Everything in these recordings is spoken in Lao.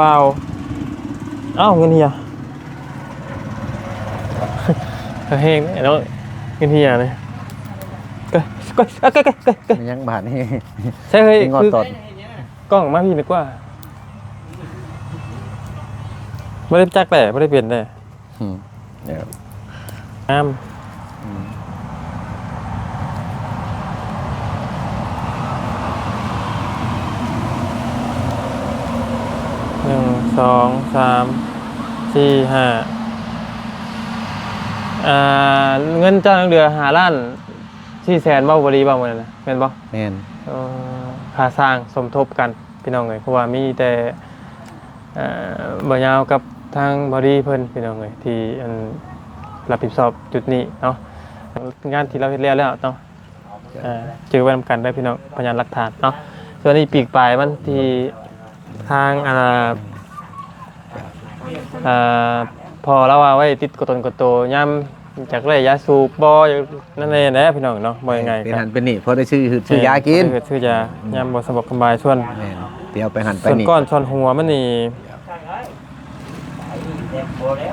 ບ່າວ ເອົ້າ ເງິນເຫຍ ແຮງເນາະ ເງິນເຫຍນີ້ ກະ ກະ ກະ ກະ ກະ ກະ ແມ່ນຫຍັງບາດນີ້ ໃຊ່ເຮີ້ຍ ງອດຕອດ ຄື ກ້ອງມາພີ້ດີກວ່າ ບໍ່ໄດ້ຈັກແຫຼະ ບໍ່ໄດ້ເປັນແຫຼະ. ອືມ ງາມ ອືມ ໜຶ່ງ ສອງ ສາມ ສີ່ ຫ້າ ອ່າ ເງິນເຈົ້າຍັງເຫຼືອຫ້າລ້ານສີ່ແສນບໍ່? ບໍ່ດີບໍ່ມື້ນັ້ນນະ ແມ່ນບໍ່? ແມ່ນ ເອີ ຄ່າສ້າງສົມທົບກັນ ພີ່ນ້ອງເອີຍ ເພາະວ່າມີແຕ່ ເອີ ບ່າວຍາວກັບທາງບ່າວດີເພິ່ນ ພີ່ນ້ອງເອີຍ ທີ່ອັນຮັບຜິດຊອບຈຸດນີ້ເນາະ ງານທີ່ລາວເຮັດແລ້ວແລ້ວເນາະ ເອີ ຈື່ໄວ້ນຳກັນເດີພີ່ນ້ອງ ພະຍານຫຼັກຖານເນາະ ສ່ວນນີ້ປີກປາຍມັນທີ່ທາງ ອ່າ ອ່າ ພໍ່ລາວວ່າໄວ້ຕິດກະຕົນກະໂຕ ຍາມຢາກໄດ້ຢາສູບບໍ່ ຢາກນັ້ນແດ່ແຫຼະພີ່ນ້ອງເນາະ ເວົ້າງ່າຍໆ ເປັນຫັ້ນເປັນນີ້ ພໍໄດ້ຊື້ ຊື້ຢາກິນ ຊື້ຢາ ອືມ ຍາມບໍ່ສະດວກສະບາຍ ສ່ວນ ແມ່ນ ດຽວໄປຫັ້ນໄປນີ້ ສ່ວນກ້ອນສ່ວນຫົວມັນນີ້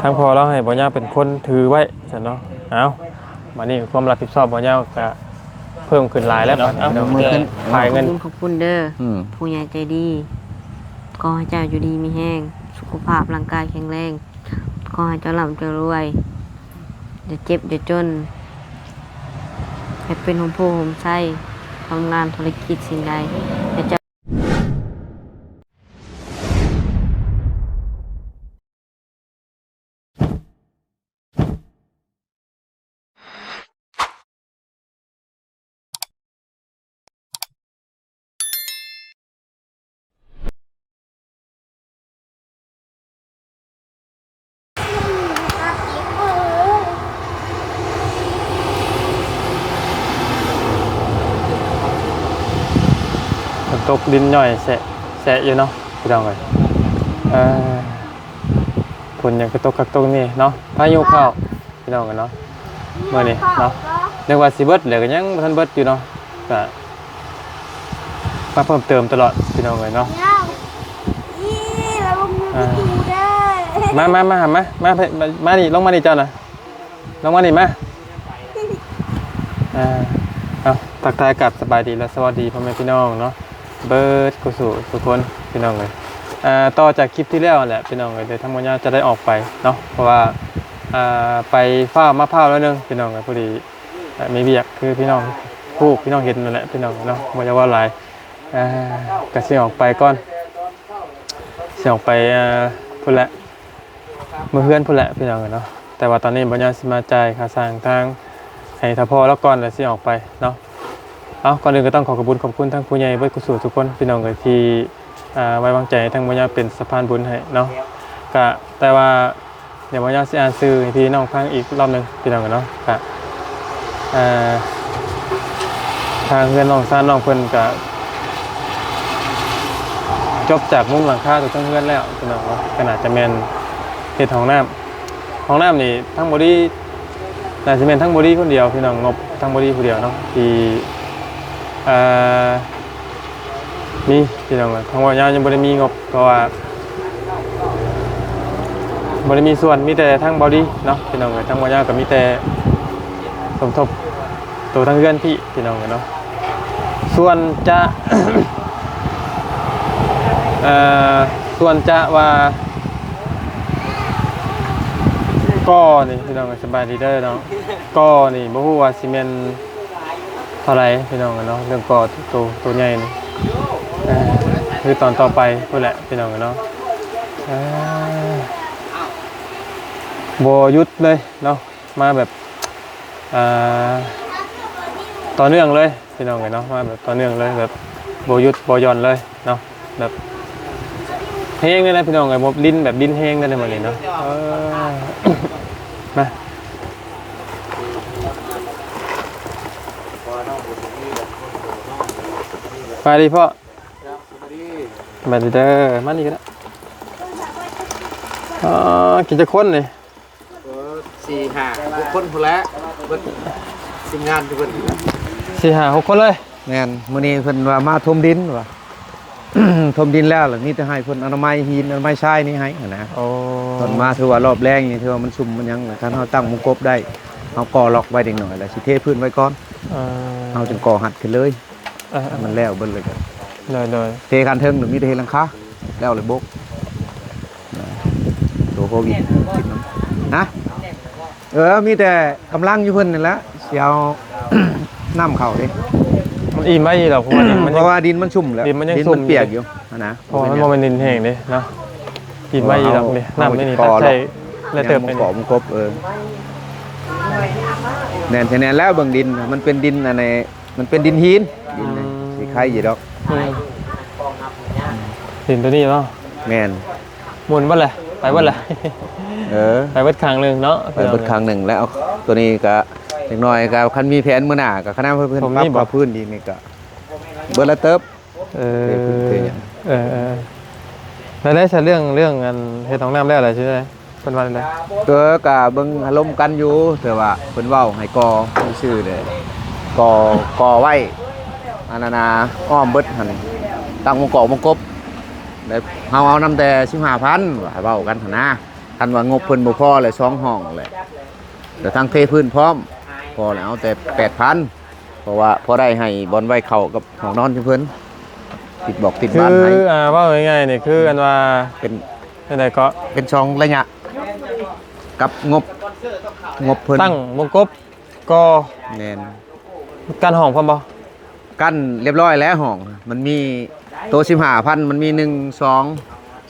ທາງພໍ່ລາວໃຫ້ບ່າວຍາວເປັນຄົນຖືໄວ້ຊັ້ນເນາະ ເອົ້າ ບາດນີ້ຄວາມຮັບຜິດຊອບບ່າວຍາວກະເພີ່ມຂຶ້ນຫຼາຍແລ້ວເນາະ ເອົາ ຂາຍເງິນ ຂອບຄຸນ ຂອບຄຸນເດີ ອືມ ຜູ້ໃຫຍ່ໃຈດີ ຂໍໃຫ້ເຈົ້າຢູ່ດີມີແຮງ ສຸຂະພາບຮ່າງກາຍແຂງແຮງ ຂໍໃຫ້ເຈົ້າລ່ຳເຈົ້າລວຍ ຢ່າເຈັບຢ່າຈົນ ໃຫ້ເປັນຮົ່ມໂພຮົ່ມໄຊ ທຳງານທຸລະກິດສິ່ງໃດ ໃຫ້ເຈົ້າ ຝົນຕົກດິນຫຍ້ອຍແຊະ ແຊະຢູ່ເນາະ ພີ່ນ້ອງເອີຍ ເອີ ຝົນຫຍັງກະຕົກຄັກຕົກແນ່ເນາະ ພາຍຸເຂົ້າ ພີ່ນ້ອງເອີຍເນາະ ມື້ນີ້ເນາະ ນຶກວ່າຊິເບິດແລ້ວ ກະຍັງບໍ່ທັນເບິດຢູ່ເນາະ ກະມາເພີ່ມເຕີມຕະຫຼອດ ພີ່ນ້ອງເອີຍເນາະ ອ່າ ມາ ມາ ມາ ມາ ມາ ມານີ້ ລົງມານີ້ເຈົ້ານະ ລົງມານີ້ມາ ອ່າ ເອົາ ທັກທາຍກັບສະບາຍດີ ແລະ ສະຫວັດດີພໍ່ແມ່ພີ່ນ້ອງເນາະ ເບິດຄູ່ສູ່ທຸກຄົນ ພີ່ນ້ອງເອີຍ ອ່າ ຕໍ່ຈາກຄລິບທີ່ແລ້ວຫັ້ນແຫຼະ ພີ່ນ້ອງເອີຍ ດຽວທາງບ່າວຍາວຈະໄດ້ອອກໄປເນາະ ເພາະວ່າ ອ່າ ໄປຟ້າວມາພ້າວໜ້ອຍໜຶ່ງ ພີ່ນ້ອງເອີຍ ພໍດີ ອ່າ ມີວຽກ ຄືພີ່ນ້ອງຮູ້ ພີ່ນ້ອງເຫັນນັ້ນແຫຼະ ພີ່ນ້ອງເນາະ ບໍ່ຢາກເວົ້າຫຼາຍ ອ່າ ກະຊິອອກໄປກ່ອນ ຊິອອກໄປ ອ່າ ພຸ້ນແຫຼະ ເມືອເຮືອນພຸ້ນແຫຼະ ພີ່ນ້ອງເອີຍເນາະ ແຕ່ວ່າຕອນນີ້ບ່າວຍາວຊິມາຈ່າຍຄ່າສ້າງທາງໃຫ້ຖ້າພໍ່ລາວກ່ອນ ແລ້ວຊິອອກໄປເນາະ ເອົາ ກ່ອນອື່ນກະຕ້ອງຂໍຂອບຄຸນ ຂອບຄຸນທາງຜູ້ໃຫຍ່ເບິດຄູ່ສູ່ທຸກຄົນ ພີ່ນ້ອງເອີຍ ທີ່ ອ່າ ໄວ້ວາງໃຈໃຫ້ທາງບ່າວຍາວເປັນສະພານບຸນໃຫ້ເນາະ ກະ ແຕ່ວ່າ ດຽວບ່າວຍາວຊິອ່ານຊື່ໃຫ້ພີ່ນ້ອງຟັງອີກລອບໜຶ່ງ ພີ່ນ້ອງເນາະ ກະ ເອີ ທາງເຮືອນນ້ອງຊານນ້ອງເພິ່ນກະ ຈົບຈາກມຸງຫຼັງຄາຕົວເທິງເຮືອນແລ້ວ ພີ່ນ້ອງເນາະ ກະໜ້າຈະແມ່ນເຮັດຫ້ອງນ້ຳ ຫ້ອງນ້ຳນີ້ທາງບໍດີ ໜ້າຊິແມ່ນທາງບໍດີຄົນດຽວ ພີ່ນ້ອງ ງົບທາງບໍດີຜູ້ດຽວເນາະ ທີ່ ເອີ ມີ ພີ່ນ້ອງເອີຍ ທາງບ່າວຍາວຍັງບໍ່ໄດ້ມີງົບ ເພາະວ່າບໍ່ໄດ້ມີສ່ວນ ມີແຕ່ທາງບ່າວດີເນາະ ພີ່ນ້ອງເອີຍ ທາງບ່າວຍາວກະມີແຕ່ສົມທົບໂຕທາງເຮືອນພີ້ ພີ່ນ້ອງເອີຍເນາະ ສ່ວນຈະ ເອີ ສ່ວນຈະວ່າ ກໍນີ້ ພີ່ນ້ອງເອີຍ ສະບາຍດີເດີເນາະ ກໍນີ້ບໍ່ຮູ້ວ່າຊິແມ່ນ ເທົ່າໃດພີ່ນ້ອງເນາະ ເລື່ອງກໍໂຕ ໂຕໃຫຍ່ນີ້ ເອີ ຄືຕອນຕໍ່ໄປພຸ້ນແຫຼະພີ່ນ້ອງເນາະ ເອີ ບໍ່ຢຸດເລີຍເນາະ ມາແບບ ອ່າ ຕໍ່ເນື່ອງເລີຍພີ່ນ້ອງເອີຍເນາະ ມາແບບຕໍ່ເນື່ອງເລີຍ ແບບບໍ່ຢຸດບໍ່ຢ່ອນເລີຍເນາະ ແບບແຮງເລີຍນະພີ່ນ້ອງເອີຍ ບໍ່ ດິນແບບດິນແຮງເລີຍມື້ນີ້ເນາະ ເອີ ມາ ສະບາຍດີພໍ່ ສະບາຍດີເດີ ມານີ້ກະໄດ້ ອໍ ກິນຈັກຄົນນີ້? ເອີ ສີ່ ຫ້າ ຫົກຄົນພຸ້ນແຫຼະ ເບິດທີມງານຢູ່ເພິ່ນ ສີ່ ຫ້າ ຫົກຄົນເລີຍ ແມ່ນ ມື້ນີ້ເພິ່ນວ່າມາຖົມດິນວ່າ ອືມ ຖົມດິນແລ້ວລະ ມີແຕ່ໃຫ້ເພິ່ນອະນາໄມຫີນ ອະນາໄມຊາຍນີ້ໃຫ້ຫັ້ນນະ. ໂອ້ ຕົ້ນມາຖືວ່າລອບແລ້ງນີ້ ຖືວ່າມັນຊຸ່ມມັນຫຍັງ ຄັນເຮົາຕັ້ງວົງກົບໄດ້ ເຮົາກໍ່ລັອກໄວ້ເດັກນ້ອຍ ແລ້ວຊິເທພື້ນໄວ້ກ່ອນ ເອີ ເຮົາຈຶ່ງກໍ່ຮັດຂຶ້ນເລີຍ. ເອີໆ ມັນແລ້ວເບິດເລີຍ ໂດຍໆ ເທຄານເທິງ ຫຼືມີແຕ່ເຮັດຫຼັງຄາ ແລ້ວເລີຍໂບກ ໂຕໂຄວິດຕິດນຳ ຮະ? ເອີ ມີແຕ່ກຳລັງຢູ່ເພິ່ນນີ້ແຫຼະ ຊິເອົາ ນ້ຳເຂົ້າເດ້ ມັນອີ່ມໄວ້ຢູ່ດອກ ເພາະວ່າດິນມັນ ເພາະວ່າດິນມັນຊຸ່ມແລ້ວ ດິນມັນຍັງຊຸ່ມ ມັນປຽກຢູ່ຫັ້ນນະ ເພາະວ່າມັນບໍ່ແມ່ນດິນແຫ້ງເດ້ເນາະ ອີ່ມໄວ້ຢູ່ດອກນີ້ ເຮົາ ນ້ຳໃນນີ້ ເຮົາ ຕັກໃສ່ ເຮົາ ແລະເຕີມ ຍັງບໍ່ ໄປ ກໍ່ ບໍ່ກົບ ເອີ ແໜ້ນ ແໜ້ນແລ້ວ ເບິ່ງດິນ ມັນເປັນດິນອັນນີ້ ມັນເປັນດິນຫີນ ດິນນີ້ ອືມ ຊິໄຄຢູ່ດອກ ອືມ ດິນໂຕນີ້ເນາະ ແມ່ນ ໝູນເບິດແຫຼະ ໄປເບິດແຫຼະ ເອີ ໄປເບິດຂ້າງໜຶ່ງເນາະ ໄປເບິດຂ້າງໜຶ່ງແລ້ວ ໂຕນີ້ກະຈັກໜ້ອຍກະ ຄັນມີແຜນມື້ໜ້າກະ ຄັນວ່າເພິ່ນປັບເຂົ້າພື້ນດີນີ້ກະ ເບິດລະເຕີບ ເອີ ເອີໆ ແລ້ວໄດ້ຊະ ເລື່ອງ ເລື່ອງອັນເຮັດຫ້ອງນ້ຳແລ້ວລະຊິໄດ້ ເພິ່ນວ່າແນວໃດ? ເອີ ກະເບິ່ງອາລົມກັນຢູ່ ແຕ່ວ່າເພິ່ນເວົ້າໃຫ້ກໍ່ຊື່ໆເດ້ ກໍ່ ກໍ່ໄວ້ ອັນນັ້ນນະ ອ້ອມເບິດຫັ້ນ ຕັ້ງວົງກໍ່ວົງກົບ ແລ້ວເຮົາເອົານຳແຕ່ສິບຫ້າພັນ ວ່າເວົ້າກັນຫັ້ນນະ ຄັນວ່າງົບເພິ່ນບໍ່ພໍແລ້ວ ສອງຫ້ອງແຫຼະ ແລ້ວທັງເທພື້ນພ້ອມ ພໍແລ້ວເອົາແຕ່ແປດພັນ ເພາະວ່າພໍໄດ້ໃຫ້ບ່ອນໄວ້ເຂົ້າກັບຫ້ອງນອນເພິ່ນ ຕິດບອກຕິດບານໃຫ້ ຄື ອ່າ ເວົ້າງ່າຍໆນີ້ ຄືອັນວ່າ ເປັນ ຈັ່ງໃດເກາະ ເປັນສອງໄລຍະ ກັບງົບ ງົບເພິ່ນ ຕັ້ງວົງກົບ ກໍ່ ແມ່ນ ກັ້ນຫ້ອງພ້ອມບໍ່? ກັ້ນລຽບຮ້ອຍແລ້ວຫ້ອງ ມັນມີໂຕສິບຫ້າພັນ ມັນມີ ໜຶ່ງ ສອງ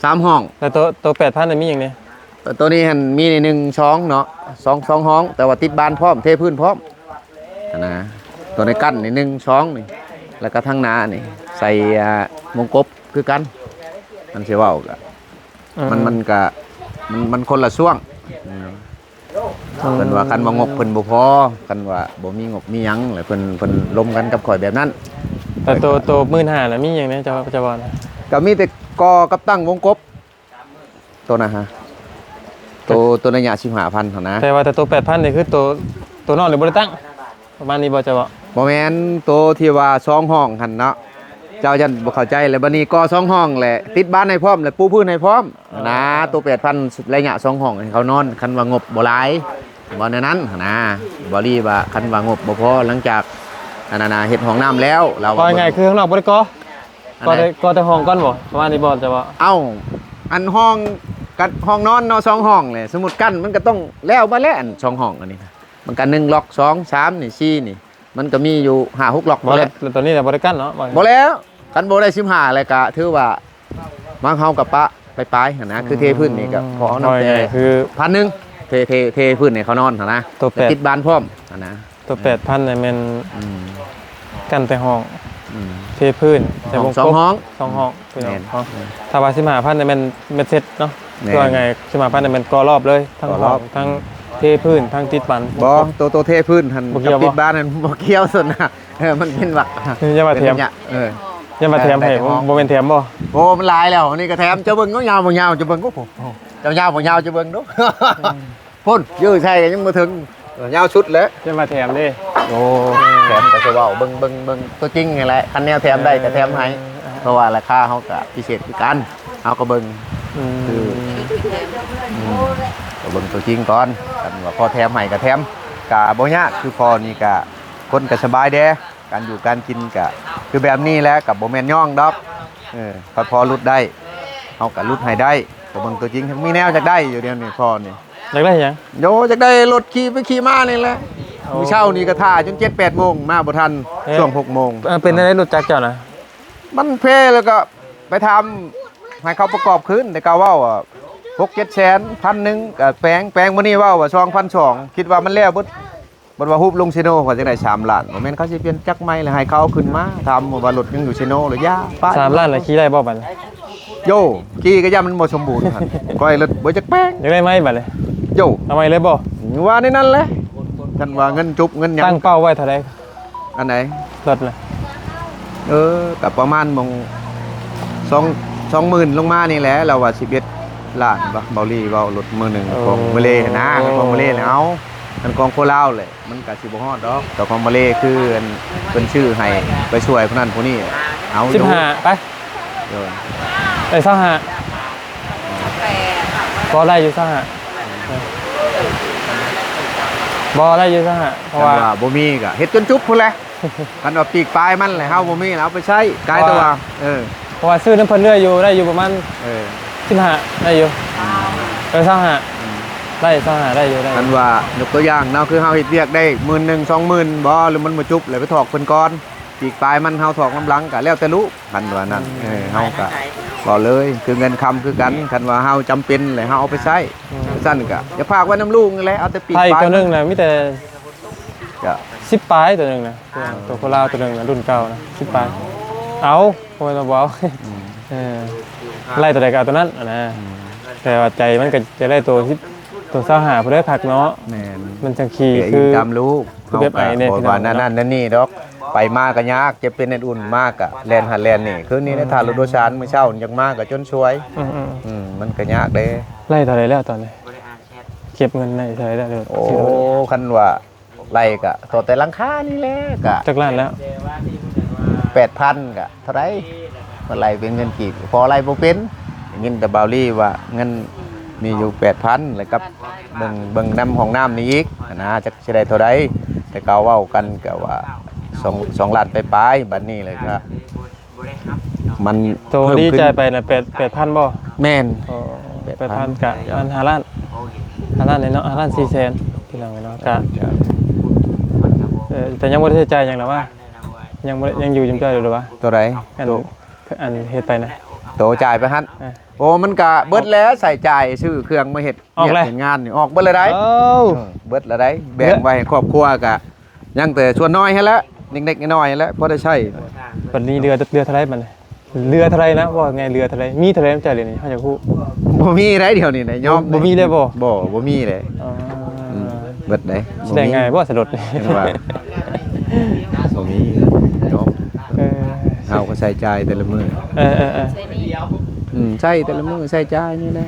ສາມຫ້ອງ ແລ້ວໂຕ ໂຕແປດພັນນີ້ມີຫຍັງແດ່? ໂຕນີ້ຫັ້ນມີໜຶ່ງ ສອງເນາະ ສອງ ສອງຫ້ອງ ແຕ່ວ່າຕິດບານພ້ອມ ເທພື້ນພ້ອມຫັ້ນນະ ໂຕໃນກັ້ນນີ້ ໜຶ່ງ ສອງນີ້ ແລ້ວກະທາງໜ້ານີ້ ໃສ່ ອ່າ ວົງກົບຄືກັນ ມັນຊິເວົ້າກະ ອືມ ມັນ ມັນກະ ມັນ ມັນຄົນລະຊ່ວງ ອືມ ເພິ່ນວ່າຄັນວ່າງົບເພິ່ນບໍ່ພໍ ຄັນວ່າບໍ່ມີງົບມີຫຍັງ ແລ້ວເພິ່ນ ເພິ່ນລົມກັນກັບຂ້ອຍແບບນັ້ນ ແຕ່ໂຕ ໂຕໝື່ນຫ້ານະ ມີຫຍັງແດ່ ເຈົ້າ ເຈົ້າວ່ານະ? ກະມີແຕ່ກໍ່ກັບຕັ້ງວົງກົບ ໂຕນະຮະ ໂຕ ໂຕໄລຍະສິບຫ້າພັນຫັ້ນນະ ແຕ່ວ່າແຕ່ໂຕແປດພັນນີ້ຄືໂຕ ໂຕນອກນີ້ບໍ່ໄດ້ຕັ້ງ ປະມານນີ້ບໍ່ ເຈົ້າເວົ້າ? ບໍ່ແມ່ນ ໂຕທີ່ວ່າສອງຫ້ອງຫັ້ນເນາະ ເຈົ້າຢ້ານບໍ່ເຂົ້າໃຈ ແລ້ວບາດນີ້ກໍ່ສອງຫ້ອງແຫຼະ ຕິດບານໃຫ້ພ້ອມ ແລ້ວປູພື້ນໃຫ້ພ້ອມຫັ້ນນະ ໂຕແປດພັນ ໄລຍະສອງຫ້ອງໃຫ້ເຂົານອນ ຄັນວ່າງົບບໍ່ຫຼາຍ ເວົ້າແນວນັ້ນຫັ້ນນະ ບາວລີວ່າຄັນວ່າງົບບໍ່ພໍ ຫຼັງຈາກອັນນັ້ນນະ ເຮັດຫ້ອງນ້ຳແລ້ວ ລາວວ່າ ເວົ້າງ່າຍໆ ຄືຂ້າງນອກບໍ່ໄດ້ກໍ່ ກໍ່ແຕ່ ກໍ່ແຕ່ຫ້ອງກ່ອນບໍ່ ປະມານນີ້ບໍ່ ເຈົ້າວ່າ? ເອົ້າ ອັນຫ້ອງກັບຫ້ອງນອນເນາະ ສອງຫ້ອງແຫຼະ ສົມມຸດກັ້ນມັນກະຕ້ອງແລ້ວມາແລ້ວ ອັນສອງຫ້ອງອັນນີ້ນະ ມັນກະໜຶ່ງລັອກ ສອງ ສາມ ນີ້ ສີ່ ນີ້ ມັນກະມີຢູ່ຫ້າຫົກລັອກ ບໍ່ແລ້ວ ແລ້ວໂຕນີ້ນະບໍ່ໄດ້ກັ້ນເນາະ ບໍ່ແລ້ວ ຄັນບໍ່ໄດ້ສິບຫ້າແລ້ວກະຖືວ່າ ມາເຮົາກະປະປາຍໆຫັ້ນນະ ອືມ ຄືເທພື້ນນີ້ກະພໍເອົານຳແຕ່ ຄືພັນໜຶ່ງ ເທ ເທ ເທພື້ນໃຫ້ເຂົານອນຫັ້ນນະ ໂຕແປດ ຕິດບານພ້ອມຫັ້ນນະ ໂຕແປດພັນນີ້ແມ່ນ ອືມ ກັ້ນແຕ່ຫ້ອງ ອືມ ເທພື້ນ ໃສ່ວົງກົບ ສອງຫ້ອງ ສອງຫ້ອງ ພີ່ນ້ອງ ແມ່ນ ເນາະ ຖ້າວ່າສິບຫ້າພັນນີ້ແມ່ນເບັດເສັດເນາະ ແມ່ນ ຄືວ່າໄງ ສິບຫ້າພັນນີ້ແມ່ນກໍ່ລອບເລີຍ ທັງຫ້ອງ ທັງເທພື້ນ ທັງຕິດບານ ບໍ່ ໂຕ ໂຕເທພື້ນຫັ້ນ ບໍ່ກ່ຽວ ກັບຕິດບານຫັ້ນບໍ່ກ່ຽວ ສ່ວນນະ ເອີ ມັນເປັນວັກ ຢ່າວ່າແຖມ ເອີ ຢ່າວ່າແຖມໃຫ້ ບໍ່ແມ່ນແຖມບໍ່? ໂອ້ ມັນຫຼາຍແລ້ວ ອັນນີ້ກະແຖມ ເຈົ້າເບິ່ງເນາະ ຍາວບໍ່ຍາວ ເຈົ້າເບິ່ງດູ ເຈົ້າຍາວບໍ່ຍາວ ເຈົ້າເບິ່ງດູ ພຸ້ນ ຢືດໃສ່ກະຍັງບໍ່ເຖິງ ຍາວສຸດແຫຼະ ຈະມາແຖມເດ້ ໂອ້ ແຖມກະຊິເວົ້າ ເບິ່ງ ເບິ່ງ ເບິ່ງໂຕຈິງຫັ້ນແຫຼະ ຄັນແນວແຖມໄດ້ກະແຖມໃຫ້ ເອີ ເພາະວ່າລາຄາເຮົາກະພິເສດຄືກັນ ເຮົາກະເບິ່ງ ອືມ ຄື ອືມ ກະເບິ່ງໂຕຈິງກ່ອນ ຄັນວ່າພໍແຖມໃຫ້ກະແຖມ ກະບໍ່ຍາກ ຄືພໍ່ນີ້ກະ ຄົນກະສະບາຍແດ່ ການຢູ່ການກິນກະຄືແບບນີ້ແຫຼະ ກະບໍ່ແມ່ນຍ້ອງດອກ ເອີ ຄັນພໍຫຼຸດໄດ້ ເຮົາກະຫຼຸດໃຫ້ໄດ້ ກະເບິ່ງໂຕຈິງ ມີແນວຢາກໄດ້ຢູ່ດຽວນີ້ ພໍ່ນີ້ ຢາກໄດ້ຫຍັງ? ໂຢ ຢາກໄດ້ລົດຂີ່ໄປຂີ່ມານີ້ແຫຼະ ໂອ້ ມື້ເຊົ້ານີ້ກະຖ້າຈົນເຈັດແປດໂມງ ມາບໍ່ທັນ ເອີ ຊ່ວງຫົກໂມງ ເອີ ເປັນແນວໃດລົດຈັກເຈົ້ານະ? ມັນເພແລ້ວກະໄປຖາມໃຫ້ເຂົາປະກອບຄືນ ແຕ່ເຂົາເວົ້າວ່າຫົກເຈັດແສນ ພັນໜຶ່ງ ກະແປງ ແປງມື້ນີ້ເວົ້າວ່າສອງພັນສອງ ຄິດວ່າມັນແລ້ວເບິດ ບັດວ່າຮູບລົງເຊໂນ ຂ້ອຍຈັ່ງໄດ້ສາມລ້ານ ບໍ່ແມ່ນເຂົາຊິປ່ຽນຈັກໃໝ່ ແລ້ວໃຫ້ເຂົາເອົາຂຶ້ນມາ ຖາມວ່າລົດຍັງຢູ່ເຊໂນ ລະຢ່າ ປະ ສາມລ້ານລະຂີ່ໄດ້ບໍ່ບັດນີ້? ໂຢ ຂີ່ກະຢ້ານມັນບໍ່ສົມບູນຫັ້ນ ຂ້ອຍລະບໍ່ຈັກແປງ ຢາກໄດ້ໃໝ່ບັດນີ້ ໂຢ ເອົາໃໝ່ເລີຍບໍ່? ວ່າແນວນັ້ນແຫຼະ ຄັນວ່າເງິນຈຸບເງິນຫຍັງ ຕັ້ງເປົ້າໄວ້ເທົ່າໃດ? ອັນໃດ? ລົດນະ ເອີ ກະປະມານໝ່ອງ ສອງ ສອງໝື່ນລົງມານີ້ແຫຼະ ລາວວ່າສິບເອັດລ້ານບໍ່ ເບົາລີເວົ້າລົດມື້ໜຶ່ງ ໂອ້ ຂອງມາເລຫັ້ນນະ ຂອງມາເລແຫຼະ ເອົາ ມັນຂອງຄົນລາວແຫຼະ ມັນກະຊິບໍ່ຮອດດອກ ແຕ່ຂອງມາເລຄືອັນເພິ່ນຊື້ໃຫ້ໄປຊ່ວຍຜູ້ນັ້ນຜູ້ນີ້ ເອົາຢູ່ ສິບຫ້າ ໄປ ໂດຍ ໄດ້ຊາວຫ້າ ແປດ ບໍ່ ໄດ້ຢູ່ຊາວຫ້າ ບໍ່ ໄດ້ຢູ່ຊາວຫ້າ ເພາະວ່າ ຄັນວ່າບໍ່ມີກໍເຮັດຈົນຈຸບພຸ້ນແຫຼະ. ຄັນວ່າປີກປາຍມັນແຫຼະ ເຮົາບໍ່ມີແລ້ວ ເອົາໄປໃຊ້ ກາຍແຕ່ວ່າ ເອີ ເພາະວ່າຊື້ນຳເພິ່ນເລື້ອຍຢູ່ ໄດ້ຢູ່ປະມານ ເອີ ສິບຫ້າ ໄດ້ຢູ່ ເອີ ຊາວຫ້າ ອືມ ໄດ້ ຊາວຫ້າ ໄດ້ຢູ່ ໄດ້ຢູ່ ຄັນວ່າຍົກຕົວຢ່າງເນາະ ຄືເຮົາເຮັດວຽກໄດ້ໝື່ນໜຶ່ງ ສອງໝື່ນບໍ່ ຫຼືມັນບໍ່ຈຸບ ແລ້ວໄປຖອກເພິ່ນກ່ອນ ປີກປາຍມັນເຮົາຖອກນຳຫຼັງ ກໍແລ້ວແຕ່ລູກ ຄັນວ່ານັ້ນ ອືມ ເອີ ເຮົາກໍເວົ້າເລີຍ ຄືເງິນຄຳຄືກັນ ຄັນວ່າເຮົາຈຳເປັນແລ້ວເຮົາເອົາໄປໃຊ້ ອືມ ຊັ້ນກໍຢ່າຝາກໄວ້ນຳລູກນີ້ແຫຼະ ເອົາແຕ່ປີກປາຍ ໄທຕົວໜຶ່ງນະ ມີແຕ່ ກະ ສິບປາຍ ຕົວໜຶ່ງນະ ເອີ ຕົວໂຄລາວຕົວໜຶ່ງນະ ລຸ້ນເກົ່ານະ ສິບປາຍ ເອົາ ບໍ່ແມ່ນວ່າບໍ່ເອົາ ອືມ ເອີ ໄລ່ຕົວໃດກໍເອົາຕົວນັ້ນນະ ອືມ ແຕ່ວ່າໃຈມັນກໍຢາກໄດ້ຕົວສິບ ຕົວຊາວຫ້າພຸ້ນເດີ ຄັກເນາະ ແມ່ນ ມັນຈັ່ງຂີ່ ແຕ່ອີງຕາມລູກ ຄືແບບໄອ້ແນ່ ເຮົາກໍບໍ່ວ່ານັ້ນນັ້ນນີ້ດອກ ໄປມາກໍຍາກ ເຈັບເປັນແໜ້ນອຸ່ນ ມາກໍແລ່ນຫັ້ນແລ່ນນີ້ ຄືນີ້ ອືມ ໃນທ່າລົດໂດຍສານມື້ເຊົ້າ ຢາກມາກໍຈົນສວຍ ອືມໆ ອືມ ມັນກໍຍາກເດ້ ໄລ່ເທົ່າໃດແລ້ວຕອນນີ້? ເກັບເງິນໄດ້ເທົ່າໃດແລ້ວ? ໂອ້ ຄັນວ່າໄລ່ກະຕໍ່ແຕ່ຫຼັງຄານີ້ແຫຼະ ກະ ຈັກລ້ານແລ້ວ? ແປດພັນ ກະເທົ່າໃດ ມາໄລ່ເປັນເງິນກີບ ພໍໄລ່ບໍ່ເປັນ ໄດ້ຍິນແຕ່ບ່າວລີວ່າເງິນມີຢູ່ແປດພັນ ແລ້ວກັບເບິ່ງ ເບິ່ງນຳຫ້ອງນ້ຳນີ້ອີກຫັ້ນນະ ຈັກຊິໄດ້ເທົ່າໃດ ແຕ່ເກົ່າເວົ້າກັນກະວ່າສອງ ສອງລ້ານປາຍໆ ບັດນີ້ແລ້ວກະ ມັນ ໂຕ ເພີ່ມຂຶ້ນ ທີ່ຈ່າຍໄປນະ ແປດ ແປດພັນບໍ່? ແມ່ນ ໂອ້ ແປດພັນ ແປດພັນກະ ມັນຫ້າລ້ານ ຫ້າລ້ານເນາະ ຫ້າລ້ານສີ່ແສນ ພີ່ນ້ອງເນາະ ກະ ເອີ ແຕ່ຍັງບໍ່ໄດ້ໃຊ້ຈ່າຍຫຍັງນະວ່າ ຍັງບໍ່ໄດ້ ຍັງຢູ່ນຳເຈົ້າຢູ່ຫຼືວ່າ? ໂຕໃດ? ອັນ ໂຕ ອັນເຮັດໄປນະ ໂຕຈ່າຍໄປຫັ້ນ ເອີ ໂອ້ ມັນກະເບິດແລ້ວ ໃຊ້ຈ່າຍຊື້ເຄື່ອງມາເຮັດ ອອກແລ້ວ ວຽກເຮັດງານນີ້ ອອກເບິດແລ້ວໃດ ເອີ ເບິດແລ້ວໃດ ແບ່ງໄວ້ໃຫ້ຄອບຄົວກະ ຍັງແຕ່ສ່ວນນ້ອຍຫັ້ນແຫຼະ ເລັກໆນ້ອຍໆຫັ້ນແຫຼະ ພໍໄດ້ໃຊ້ ບັດນີ້ເຫຼືອ ເຫຼືອເທົ່າໃດບັດນີ້? ເຫຼືອເທົ່າໃດນະ ເວົ້າງ່າຍ ເຫຼືອເທົ່າໃດ ມີເທົ່າໃດນຳເຈົ້າດຽວນີ້ ເຮົາຢາກຮູ້ ບໍ່ມີໃດດຽວນີ້ນະ ຍອມ ບໍ່ມີເລີຍບໍ່? ບໍ່ ບໍ່ມີເລີຍ ອໍ ອືມ ເບິດເດ້ ຊິໄດ້ງ່າຍບໍ່ສະຫຼຸດນີ້ ຈັ່ງວ່າ ບໍ່ມີ ຍອມ ເອີ ເຮົາກໍໃຊ້ຈ່າຍແຕ່ລະມື້ ເອີໆໆ ອືມ ໃຊ້ແຕ່ລະມື້ ໃຊ້ຈ່າຍນີ້ແຫຼະ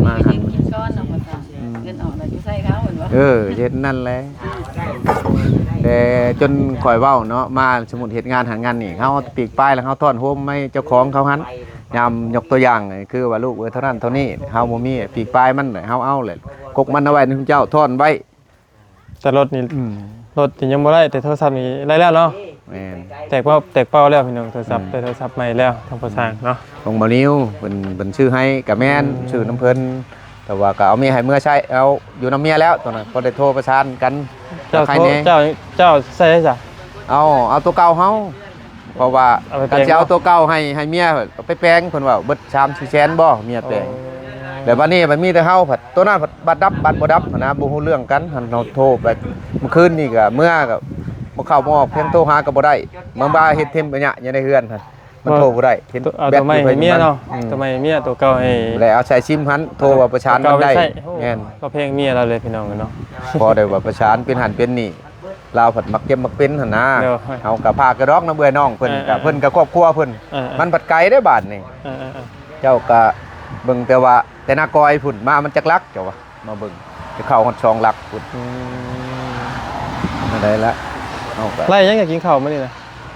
ມາຫັ້ນ ກິນກ່ອນເນາະ ອືມ ເງິນອອກແລ້ວຊິໃຊ້ເຂົາແມ່ນບໍ່? ເອີ ເຮັດນັ້ນແຫຼະ ແຕ່ຈົນຂ້ອຍເວົ້າເນາະ ມາສົມມຸດເຮັດງານຫັ້ນງານນີ້ ເຮົາເອົາແຕ່ປີກປາຍ ແລ້ວເຮົາທ້ອນໂຮມໃຫ້ເຈົ້າຂອງເຂົາຫັ້ນ ຍາມຍົກຕົວຢ່າງ ຄືວ່າລູກເອີຍເທົ່ານັ້ນເທົ່ານີ້ ເຮົາບໍ່ມີ ປີກປາຍມັນ ເຮົາເອົາແຫຼະ ກົກມັນເອົາໄວ້ນຳເຈົ້າ ທ້ອນໄວ້ ແຕ່ລົດນີ້ ອືມ ລົດນີ້ຍັງບໍ່ໄດ້ ແຕ່ໂທລະສັບນີ້ໄດ້ແລ້ວເນາະ ແມ່ນ ແຕກເປົ່າ ແຕກເປົ່າແລ້ວພີ່ນ້ອງ ໂທລະສັບ ອືມ ໄດ້ໂທລະສັບໃໝ່ແລ້ວທາງພໍ່ຊ່າງເນາະ ຂອງບ່າວນິວ ເພິ່ນ ເພິ່ນຊື້ໃຫ້ກະແມ່ນ ອືມ ຊື້ນຳເພິ່ນ ແຕ່ວ່າກະເອົາເມຍໃຫ້ເມືອໃຊ້ ເອົາຢູ່ນຳເມຍແລ້ວຕອນນັ້ນ ພໍໄດ້ໂທປະສານກັນ ເຈົ້າ ໃຫ້ແນ່ ເຈົ້າ ເຈົ້າໃຊ້ໃສຊະ? ເອົາ ເອົາຕົວເກົ່າເຮົາ ເພາະວ່າ ເອົາໄປແປງ ຄັນຊິເອົາຕົວເກົ່າໃຫ້ ໃຫ້ເມຍ ເອົາໄປແປງ ເພິ່ນວ່າເບິດສາມສີ່ແສນບໍ່ ເມຍແປງ ໂອ້ ແລ້ວບັດນີ້ມັນມີແຕ່ເຮົາ ໂຕນັ້ນບັດດັບບັດບໍ່ດັບຫັ້ນນະ ບໍ່ຮູ້ເລື່ອງກັນ ຫັ້ນເຮົາໂທໄປ ມື້ຄືນນີ້ກະເມືອກະບໍ່ເຂົ້າບໍ່ອອກ ພຽງໂທຫາກະບໍ່ໄດ້ ບາງບາເຮັດເທັມໄປຍະຢູ່ໃນເຮືອນຫັ້ນ ມັນໂທບໍ່ໄດ້ ເຫັນແບັດຢູ່ໃນເມຍເນາະ ອືມ ໂຕໃໝ່ໃຫ້ເມຍ ໂຕເກົ່າໃຫ້ ແລ້ວເອົາໃຊ້ຊິມຫັ້ນ ໂທວ່າປະສານນຳໄດ້ ແມ່ນ ກໍແພງເມຍລາວເລີຍພີ່ນ້ອງເອີຍເນາະ ພໍໄດ້ວ່າປະສານເປັນຫັ້ນເປັນນີ້ ລາວພັດມັກເຈັບມັກເປັນຫັ້ນນາ ໂດຍ ເຮົາກໍພາກະດອກນຳເອື້ອຍນ້ອງເພິ່ນ ເອີໆ ກໍເພິ່ນກໍຄອບຄົວເພິ່ນ ເອີໆ ມັນພັດໄກເດ້ບາດນີ້ ເອີໆ ເຈົ້າກໍເບິ່ງແຕ່ວ່າແຕ່ນາກອຍພຸ້ນມາ ມັນຈັກຫຼັກເຈົ້າວ່າ ມາເບິ່ງ ຈະເຂົ້າຮອດສອງຫຼັກພຸ້ນ ອືມ ນັ້ນໄດ້ລະ ເຮົາກໍ ໄລ່ຫຍັງ ຢາກກິນເຂົ້າມື້ນີ້ນະ?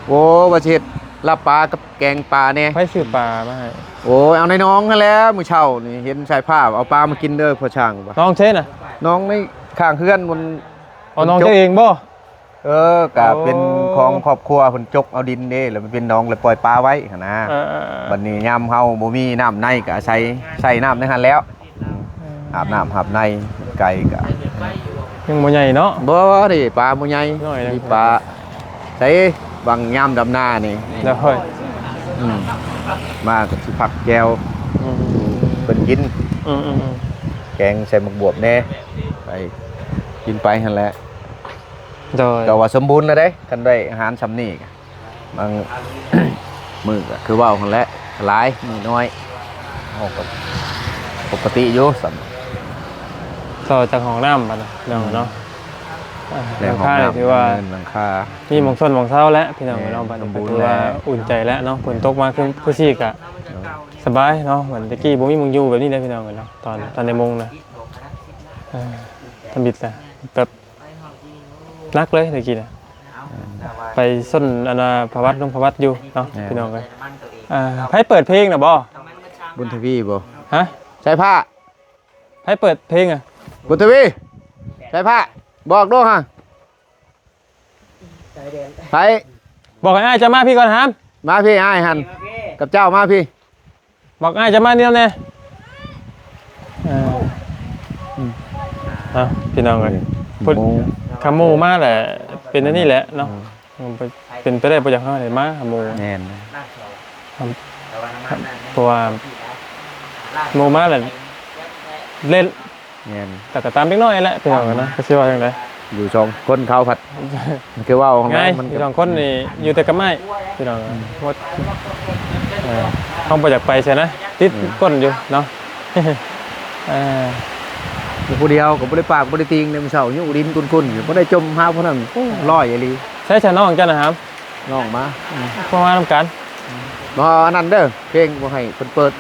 ໂອ້ ວ່າຊິເຮັດລາບປາກັບແກງປາແດ່ ໃຜຊື້ປາມາໃຫ້? ໂອ້ຍ ເອົາໃນໜອງຫັ້ນແຫຼະ ມື້ເຊົ້ານີ້ເຫັນສາຍຟ້າເອົາປາມາກິນເດີ ພໍ່ຊ່າງວ່າ ໜອງໃສນະ? ໜອງໃນຂ້າງເຮືອນມັນ ອໍ ໜອງເຈົ້າເອງບໍ່? ເອີ ກະເປັນຂອງຄອບຄົວເພິ່ນຈົກເອົາດິນເດ້ ແລ້ວມັນເປັນໜອງ ແລ້ວປ່ອຍປາໄວ້ຫັ້ນນະ ເອີໆໆ ບັດນີ້ຍາມເຮົາບໍ່ມີນ້ຳໃນ ກະອາໄສໃສ່ນ້ຳໃນຫັ້ນແລ້ວ ອືມ ອາບນ້ຳຫາບໃນ ໄກ່ກະ ຍັງບໍ່ໃຫຍ່ເນາະ ບໍ່ເດ້ ປາບໍ່ໃຫຍ່ ນ້ອຍ ມີປາໃສ່ຫວ່າງຍາມດຳນານີ້ ໂດຍ ອືມ ມາກໍຊິຜັກແຈ່ວ ອືມ ເພິ່ນກິນ ອືມໆໆ ແກງໃສ່ໝາກບວບແດ່ ໄປ ກິນໄປຫັ້ນແຫຼະ ໂດຍ ກໍວ່າສົມບູນແລ້ວເດ້ ຄັນໄດ້ອາຫານຊ່ຳນີ້ ບາງມື້ກໍຄືເວົ້າຫັ້ນແຫຼະ ຫຼາຍມື້ນ້ອຍ ເຮົາກໍປົກກະຕິຢູ່ຊ່ຳ ຕໍ່ຈາກຫ້ອງນ້ຳບັດນີ້ເນາະ ອືມ ເນາະ ແລ້ວຫ້ອງນ້ຳ ຫຼັງຄານີ້ຖືວ່າ ແມ່ນ ຫຼັງຄາ ມີໝ່ອງຊົນໝ່ອງເຊົາແຫຼະພີ່ນ້ອງເນາະ ແມ່ນ ບັດນີ້ກໍຖືວ່າ ສົມບູນແລ້ວ ອຸ່ນໃຈແລ້ວເນາະ ຝົນຕົກມາຄື ຄືຊີ້ກໍ ໂດຍ ສະບາຍເນາະ ບັດຕະກີ້ບໍ່ມີໝ່ອງຢູ່ແບບນີ້ເດ້ພີ່ນ້ອງເນາະ ຕອນ ຕອນໃນມຸງນະ ເອີ ທຳອິດນະ ແບບ ໜັກເລີຍຕະກີ້ນະ ອືມ ໄປຊົນອັນນ່າ ພະວັດ ລົງພະວັດຢູ່ເນາະ ແມ່ນ ພີ່ນ້ອງເອີຍ ອ່າ ໃຜເປີດເພງນະບໍ່? ບຸນທະວີບໍ່? ຮະ? ໃສ່ຜ້າ. ໃຜເປີດເພງອະ? ບຸນທະວີ ໃສ່ຜ້າ ບອກໂດຮະ. ໃຜ? ບອກໃຫ້ອ້າຍເຈົ້າມາພີ້ກ່ອນຫາມ. ມາພີ້ອ້າຍຫັ້ນ ກັບເຈົ້າມາພີ້. ບອກອ້າຍຈະມານຳແດ່. ເອີ ເອົາ ພີ່ນ້ອງເອີຍ ເພິ່ນ ຄັນໝູ່ມາແຫຼະ ເປັນອັນນີ້ແຫຼະເນາະ. ເປັນໄປໄດ້ບໍ່ຢາກໃຫ້ມາຫາໝູ່. ແມ່ນ ເພາະວ່າໝູ່ມາແລ້ວເລ່ນ. ແມ່ນ ແຕ່ກໍຕາມເດັກນ້ອຍແຫຼະ ພີ່ນ້ອງເນາະ ກໍຊິວ່າຈັ່ງໃດ. ຢູ່ສອງຄົນເຂົາພັດ ມັນຄືເວົ້າຂອງມັນ ຢູ່ສອງຄົນນີ້ຢູ່ແຕ່ກັບໄມ້ ພີ່ນ້ອງ. ເຮົາບໍ່ຢາກໄປໃສນະ ຕິດກົ້ນຢູ່ເນາະ. ເອີ ຢູ່ຜູ້ດຽວກໍບໍ່ໄດ້ປາກບໍ່ໄດ້ຕິ່ງເດ້. ມື້ເຊົ້າຍຸດິນກຸ້ນໆຢູ່ ບໍ່ໄດ້ຈົ່ມຫາຜູ້ນັ້ນ. ໂອ້ ລອຍອີ່ຫຼີ. ໃສຊະນ້ອງເຈົ້ານະຫາມ? ນ້ອງມາ ອືມ ເພິ່ນມານຳກັນ. ບໍ່ ອັນນັ້ນເດີ ເພງບໍ່ໃຫ້ເພິ່ນເປີດ.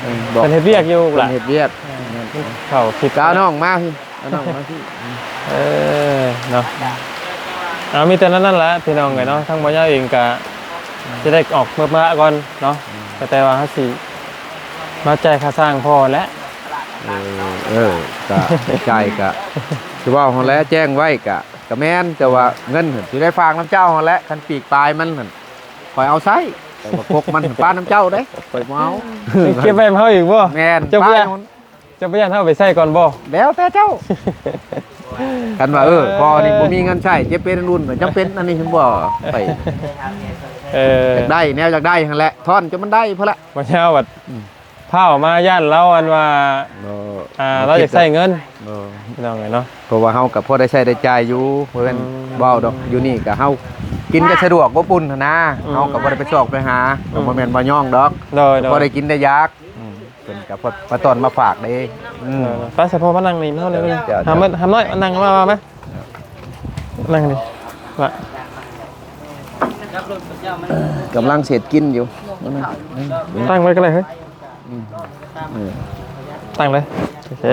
ເອີ ເອີ ບອກ ເພິ່ນເຮັດວຽກຢູ່ ເພິ່ນເຮັດວຽກ. ເອີ ມັນເຂົ້າຜິດ ກໍເອົານ້ອງມາພີ້ ເອົານ້ອງມາພີ້. ເອີ ເນາະ ເອົາ ມີແຕ່ນັ້ນ ນັ້ນແຫຼະ ພີ່ນ້ອງເອີຍເນາະ. ທາງບໍ່ຍາວເອງກໍຊິໄດ້ອອກເມືອ ເມືອກ່ອນເນາະ. ອືມ ກໍແຕ່ວ່າເຮົາຊິມາຈ່າຍຄ່າສ້າງພໍ່ແຫຼະ. ເອີ ເອີ ກໍຈ່າຍກໍຄືເວົ້າຫັ້ນແຫຼະ ແຈ້ງໄວ້ກໍ ກໍແມ່ນ ແຕ່ວ່າເງິນຫັ້ນຊິໄດ້ຝາກນຳເຈົ້າຫັ້ນແຫຼະ. ຄັນປີກປາຍມັນຫັ້ນ ຂ້ອຍເອົາໃຊ້ ແຕ່ວ່າກົກມັນຫັ້ນປະນຳເຈົ້າເດ້ ຂ້ອຍບໍ່ເອົາ. ເກັບໄວ້ນຳເຮົາອີກບໍ່? ແມ່ນ ເຈົ້າບໍ່ຢ້ານ ເຈົ້າບໍ່ຢ້ານເຮົາເອົາໄປໃຊ້ກ່ອນບໍ່? ແລ້ວແຕ່ເຈົ້າ. ຄັນວ່າ ເອີ ພໍ່ນີ້ບໍ່ມີເງິນໃຊ້ ເຈັບເປັນອັນອຸ່ນ ກໍຈຳເປັນອັນນີ້ ເຫັນບໍ່? ໄປ ເອີ ຢາກໄດ້ແນວຢາກໄດ້ຫັ້ນແຫຼະ ທ້ອນຈົນມັນໄດ້ພຸ້ນລະ. ບໍ່ຍາວບັດ ອືມ ພ້າວມາຢ້ານລາວອັນວ່າ ບໍ່ ອ່າ ລາວຢາກໃຊ້ເງິນ ບໍ່ ພີ່ນ້ອງເອີຍເນາະ. ເພາະວ່າເຮົາກໍພໍໄດ້ໃຊ້ໄດ້ຈ່າຍຢູ່ ບໍ່ແມ່ນ ອືມ ເວົ້າດອກ. ຢູ່ນີ້ກໍເຮົາກິນກໍສະດວກ ອົບອຸ່ນຫັ້ນນາ. ອືມ ເຮົາກໍບໍ່ໄດ້ໄປຊອກໄປຫາ ອືມ ກໍບໍ່ແມ່ນບໍ່ຍ້ອງດອກ. ໂດຍ ໂດຍ ພໍໄດ້ກິນໄດ້ຢາກ. ອືມ ເພິ່ນກໍພໍ ມາຕ້ອນມາຝາກເດ້. ອືມ ເອີ ໄປສະ ພໍ່ມານັ່ງນີ້ ເຮົາເລີຍ. ເຈົ້າ ຫາມາ ຫາມນ້ອຍມານັ່ງ ມາ ມາ ມາ ນັ່ງນີ້ ວ່າ ກຳລັງເສດກິນຢູ່. ມານັ່ງ ຕັ້ງໄວ້ກໍໄດ້ເຮີ້ຍ. ອືມ ເອີ ຕັ້ງເລີຍ ໂອເຄ.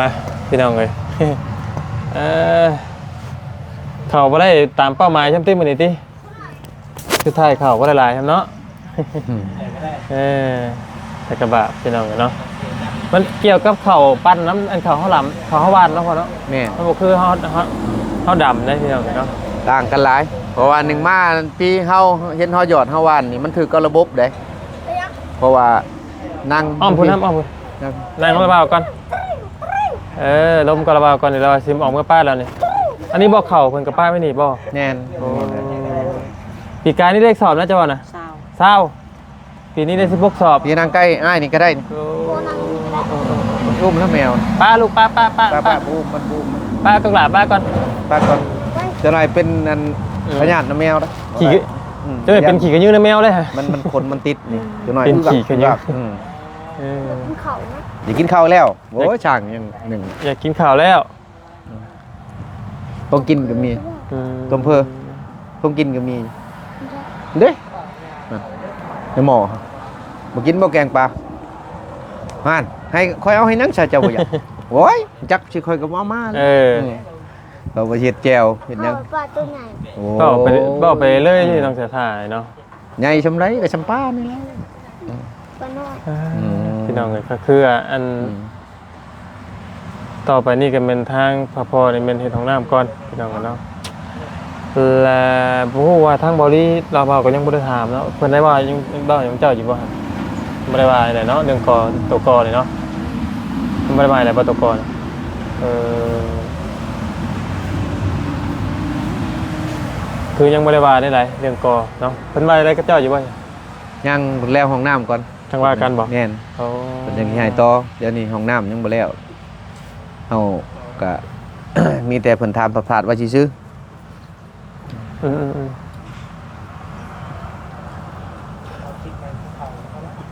ມາ ພີ່ນ້ອງເອີຍ ເອີ ເຂົ້າບໍ່ໄດ້ຕາມເປົ້າໝາຍຊ້ຳຕິ ມື້ນີ້ຕິ. ສຸດທ້າຍເຂົ້າບໍ່ໄດ້ຫຼາຍຊ້ຳເນາະ. ອືມ ເອີ ແຕ່ກະບາບ ພີ່ນ້ອງເອີຍເນາະ. ມັນກ່ຽວກັບເຂົ້າປັ່ນນຳ ອັນເຂົ້າເຮົາລຳ ເຂົ້າເຮົາຫວ່ານເນາະພໍ່ເນາະ. ແມ່ນ ມັນບໍ່ຄືເຮົາ ເຮົາ ເຮົາດຳເດ້ ພີ່ນ້ອງເອີຍເນາະ. ຕ່າງກັນຫຼາຍ ເພາະວ່າໜຶ່ງມາປີເຮົາເຫັນເຮົາຢອດເຮົາຫວ່ານນີ້ ມັນຖືກກັບລະບົບເດ້. ເພາະວ່ານັ່ງ ອ້ອມພຸ້ນນຳ ອ້ອມພຸ້ນ ນັ່ງ ນັ່ງລະບ່າວກ່ອນ. ເອີ ລົມກັບລະບ່າວກ່ອນ ດຽວລາວຊິອອກເມືອປ້າແລ້ວນີ້. ອັນນີ້ບໍ່ເຂົ້າ ເພິ່ນກໍປ້າໄວ້ນີ້ບໍ່? ແມ່ນ ໂອ້ ປີກາຍນີ້ເລກສອບນະ ເຈົ້າວ່ານະ? ຊາວ ຊາວ. ປີນີ້ໄດ້ສິບຫົກສອບ. ຢູ່ນັ່ງໃກ້ອ້າຍນີ້ກໍໄດ້. ໂອ້ ອຸ້ມແລ້ວແມວ. ປ້າລູກ ປ້າ ປ້າ ປ້າ ປ້າ ປ້າ ບໍ່ອຸ້ມ ມັນບໍ່ອຸ້ມ. ປ້າ ລູກຫຼານ ປ້າກ່ອນ ປ້າກ່ອນ. ຈະໄດ້ເປັນອັນ ອືມ ພະຍາດນຳແມວນະ. ຂີ້ ອືມ ຈະໄດ້ເປັນຂີ້ກະຍືນຳແມວເດ້. ມັນ ມັນຂົນມັນຕິດນີ້ ອືມ ຈະໜ້ອຍເປັນຂີ້ກະຍືນ. ອືມ ເອີ ຢາກກິນເຂົ້ານະ ຢາກກິນເຂົ້າແລ້ວ. ໂອ້ຍ ຊ້າງຍັງໜຶ່ງ ຢາກກິນເຂົ້າແລ້ວ. ຂອງກິນກໍມີ ອືມ ຕົ້ມເຝີ ຂອງກິນກໍມີເດ້. ໃນໝໍ້ ບໍ່ກິນບໍ່ແກງປາ? ຫັ້ນ ໃຫ້ຂ້ອຍເອົາໃຫ້ຫຍັງຊະ ເຈົ້າບໍ່ຢາກ? ໂອ້ຍ ຈັກຊິຂ້ອຍກໍບໍ່ເອົາມາແລ້ວ. ເອີ ເອີ ເຂົາບໍ່ເຮັດແຈ່ວເຮັດຫຍັງ. ເອົາປາຕົວໃຫຍ່. ໂອ້ ເວົ້າໄປ ເວົ້າໄປເລີຍ ອືມ ນ້ອງເສຍທ່າເນາະ. ໃຫຍ່ຊ່ຳໃດກໍຊ່ຳປານີ້ແຫຼະ. ປານ້ອຍ ອືມ ພີ່ນ້ອງເອີຍ ກໍຄືອັນ ອືມ ຕໍ່ໄປນີ້ກໍແມ່ນທາງພໍ່ພໍ່ນີ້ແມ່ນເຮັດຫ້ອງນ້ຳກ່ອນ ພີ່ນ້ອງເອີຍເນາະ. ແລະ ບໍ່ຮູ້ວ່າທາງເບົາຫຼີລາວເວົ້າກໍຍັງບໍ່ໄດ້ຖາມເນາະ ເພິ່ນໄດ້ວ່າຫຍັງ ເວົ້າຫຍັງເຈົ້າຢູ່ບໍ່? ບໍ່ໄດ້ວ່າໃດເນາະ ເລື່ອງກໍ ໂຕກໍນີ້ເນາະ ເພິ່ນບໍ່ໄດ້ວ່າໃດບໍ່ ໂຕກໍ? ເອີ ຄືຍັງບໍ່ໄດ້ວ່າໃດເລື່ອງກໍເນາະ ເພິ່ນວ່າໃດກັບເຈົ້າຢູ່ບໍ່? ຍັງ ແລ້ວຫ້ອງນ້ຳກ່ອນ ຈັ່ງວ່າກັນບໍ່? ແມ່ນ ໂອ້ ເພິ່ນຈັ່ງຊິໃຫ້ຕໍ່. ດຽວນີ້ຫ້ອງນ້ຳຍັງບໍ່ແລ້ວ ເຮົາກະ ມີແຕ່ເພິ່ນຖາມຖາດໆໄວ້ຊື່ໆ. ອືມໆ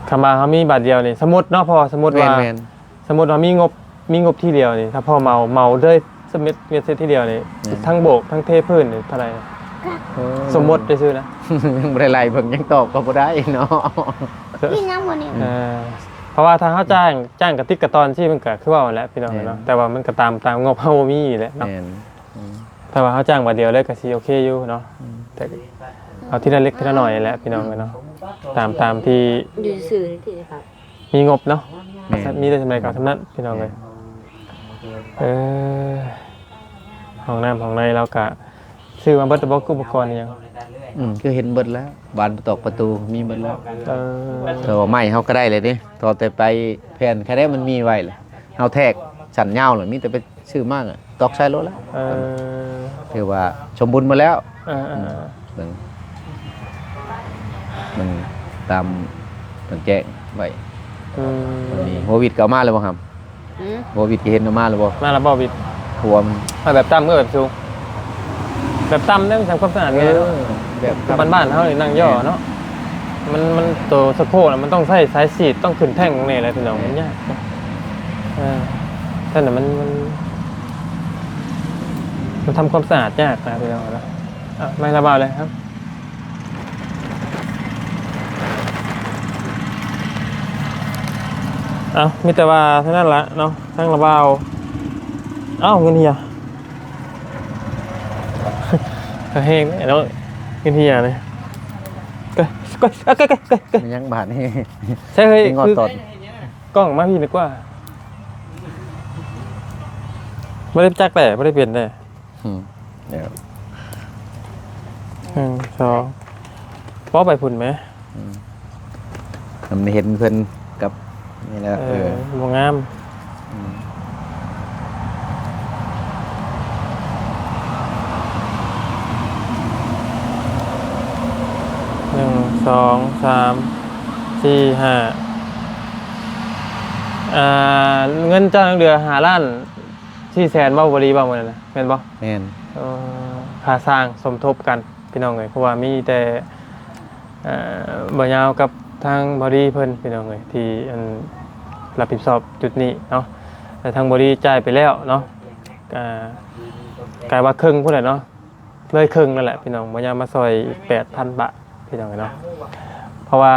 ໆ ຄັນວ່າເຮົາມີບາດດຽວນີ້ ສົມມຸດເນາະ ພໍ່ ສົມມຸດວ່າ ແມ່ນໆ ສົມມຸດວ່າມີງົບ ມີງົບທີດຽວນີ້ ຖ້າພໍ່ເໝົາ ເໝົາເລີຍ ສະເມັດ ເມັດເສັດທີດຽວນີ້ ແມ່ນ ທັງໂບກ ທັງເທພື້ນນີ້ເທົ່າໃດ? ໂອ້ ສົມມຸດຊື່ໆນະ ຍັງບໍ່ໄດ້ໄລ່ເບິ່ງ ຍັງຕອບກໍບໍ່ໄດ້ເນາະ. ເອີ ເພາະວ່າຖ້າເຮົາຈ້າງ ຈ້າງກະຕິກກະຕອນຊີ້ ມັນກະຄືເວົ້າຫັ້ນແຫຼະ ພີ່ນ້ອງເນາະ ແມ່ນ ແຕ່ວ່າມັນກະຕາມ ຕາມງົບເຮົາບໍ່ມີແຫຼະເນາະ. ແມ່ນ ອືມ ຖ້າວ່າເຮົາຈ້າງບາດດຽວເລີຍກໍຊິໂອເຄຢູ່ເນາະ ອືມ ແຕ່ເອົາທີລະເລັກທີລະໜ້ອຍແຫຼະພີ່ນ້ອງເອີຍເນາະ ຕາມ ຕາມທີ່ ຢູ່ຊື່ໆນີ້ຕິ ມີງົບເນາະ ແມ່ນ ມີແຕ່ສ່ຳໃດກໍເອົາສ່ຳນັ້ນພີ່ນ້ອງເອີຍ ເອີ ຫ້ອງນ້ຳຫ້ອງໃນລາວກະຊື້ມາເບິດແລ້ວບໍ່ ອຸປະກອນອີ່ຫຍັງ? ອືມ ຄືເຫັນເບິດແລ້ວ ບານຕອກປະຕູມີເບິດແລ້ວ ເອີ ເອີ ໄມ້ເຮົາກໍໄດ້ແລ້ວເດ້ ຕໍ່ແຕ່ໄປແຜ່ນ ແຄ່ໃດມັນມີໄວ້ແລ້ວ ເຮົາແທກສັ້ນຍາວແລ້ວ ມີແຕ່ໄປຊື້ມາກໍຕອກໃສ່ໂລດແລ້ວ ເອີ ຖືວ່າສົມບູນໝົດແລ້ວ ເອີ ເອີ ອືມ ເບິ່ງ ມັນຕາມເພິ່ນແຈ້ງໄວ້ ອືມ ມັນມີຫົວວິດກໍເອົາມາແລ້ວບໍ່ຫຳ? ຫືມ? ບໍ່ ວິດເຫັນເອົາມາແລ້ວບໍ່? ມາແລ້ວບໍ່ ວິດ? ຮວມ ເອົາແບບຕ່ຳ ເອີ ແບບສູງ ແບບຕ່ຳເດ້ ມັນທຳຄວາມສະອາດງ່າຍເນາະ ເອີ ແບບຕ່ຳ ບ້ານໆເຮົານີ້ນັ່ງຍໍ້ເນາະ ມັນ ມັນໂຕສະໂຄກນະ ມັນຕ້ອງໃຊ້ສາຍສີດ ຕ້ອງຂຶ້ນແທ່ງນີ້ແຫຼະພີ່ນ້ອງ ມັນຍາກເນາະ ເອີ ແຕ່ນັ້ນມັນ ມັນ ມັນທຳຄວາມສະອາດຍາກນະພີ່ນ້ອງເນາະ ເອົາ ໄມ້ລະບາຍເລີຍ ເອົາ ເອົາ ມີແຕ່ວ່າເທົ່ານັ້ນລະເນາະ ທັງລະບາຍ ເອົ້າ ເງິນເຫຍ ແຮງເນາະ ເງິນເຫຍເລີຍ ກໍ ກໍ ກໍ ກໍ ກໍ ແມ່ນຫຍັງບາດນີ້ ໃຊ່ເຮີ້ຍ ງອດຕອນ ກ້ອງມາພີ້ດີກວ່າ ບໍ່ໄດ້ຈັກແຫຼະ ບໍ່ໄດ້ເປັນແຫຼະ ອືມ ໜຶ່ງ ສອງ ບໍ່ໄປພຸ້ນແມ ອືມ ມັນເຫັນເພິ່ນກັບນີ້ແຫຼະ ເອີ ເອີ ບໍ່ງາມ ອືມ ໜຶ່ງ ສອງ ສາມ ສີ່ ຫ້າ ອ່າ ເງິນເຈົ້າຍັງເຫຼືອຫ້າລ້ານສີ່ແສນບໍ່ ບໍ່ດີບໍ່ມື້ນັ້ນນະ ແມ່ນບໍ່? ແມ່ນ ເອີ ຄ່າສ້າງສົມທົບກັນພີ່ນ້ອງເອີຍ ເພາະວ່າມີແຕ່ ເອີ ບ່າວຍາວກັບທາງບ່າວດີເພິ່ນພີ່ນ້ອງເອີຍ ທີ່ ອັນ ຮັບຜິດຊອບຈຸດນີ້ເນາະ ແລະ ທາງບ່າວດີຈ່າຍໄປແລ້ວເນາະ ກະ ກາຍວ່າເຄິ່ງພຸ້ນແຫຼະເນາະ ເລີຍເຄິ່ງນັ້ນແຫຼະພີ່ນ້ອງ ບ່າວຍາວມາຊ່ອຍອີກແປດພັນບາດ ພີ່ນ້ອງເອີຍເນາະ ເພາະວ່າ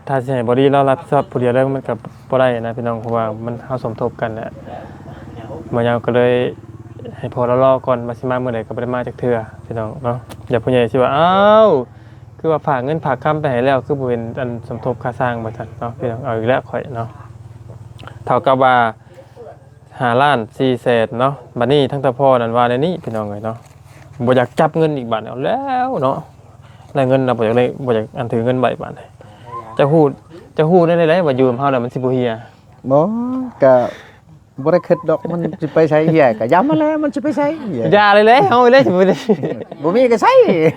ຖ້າຊິໃຫ້ບໍດີລາວຮັບຜິດຊອບຜູ້ດຽວເລີຍ ມັນກໍບໍ່ໄດ້ນະພີ່ນ້ອງ ເພາະວ່າມັນ ເຮົາສົມທົບກັນແຫຼະ ບ່າວຍາວກໍເລີຍໃຫ້ພໍ່ລາວລໍກ່ອນ ວ່າຊິມາມື້ໃດກໍບໍ່ໄດ້ມາຈັກເທື່ອພີ່ນ້ອງເນາະ ຢ່າຜູ້ໃຫຍ່ຊິວ່າ ອ້າວ ຄືວ່າຝາກເງິນຝາກຄຳໄປໃຫ້ແລ້ວ ຄືບໍ່ເຫັນອັນສົມທົບຄ່າສ້າງ ວ່າຊັ້ນເນາະ ພີ່ນ້ອງ ເອົາອີກແລ້ວຂ້ອຍເນາະ ເທົ່າກັບວ່າ ຫ້າລ້ານສີ່ແສນເນາະ ບັດນີ້ທັງຕາພໍ່ນັ້ນວ່າແນວນີ້ພີ່ນ້ອງເອີຍເນາະ ບໍ່ຢາກຈັບເງິນອີກ ບາດນີ້ເອົາແລ້ວເນາະ ໄດ້ເງິນແລ້ວບໍ່ຢາກໄດ້ ບໍ່ຢາກອັນຖືເງິນໃບບາດນີ້ ຈະຮູ້ ຈະຮູ້ໄດ້ໃດວ່າຢູ່ນຳເຮົາແລ້ວມັນຊິບໍ່ເຫ່ຍ ບໍ່ ກະບໍ່ໄດ້ຄິດດອກ ມັນຊິໄປໃສເຫ່ຍ ກະຢ່າມາແລ້ວ ມັນຊິໄປໃສເຫ່ຍ ຢ່າເລີຍເລີຍ ເຮົາເລີຍ ບໍ່ມີກະໃຊ້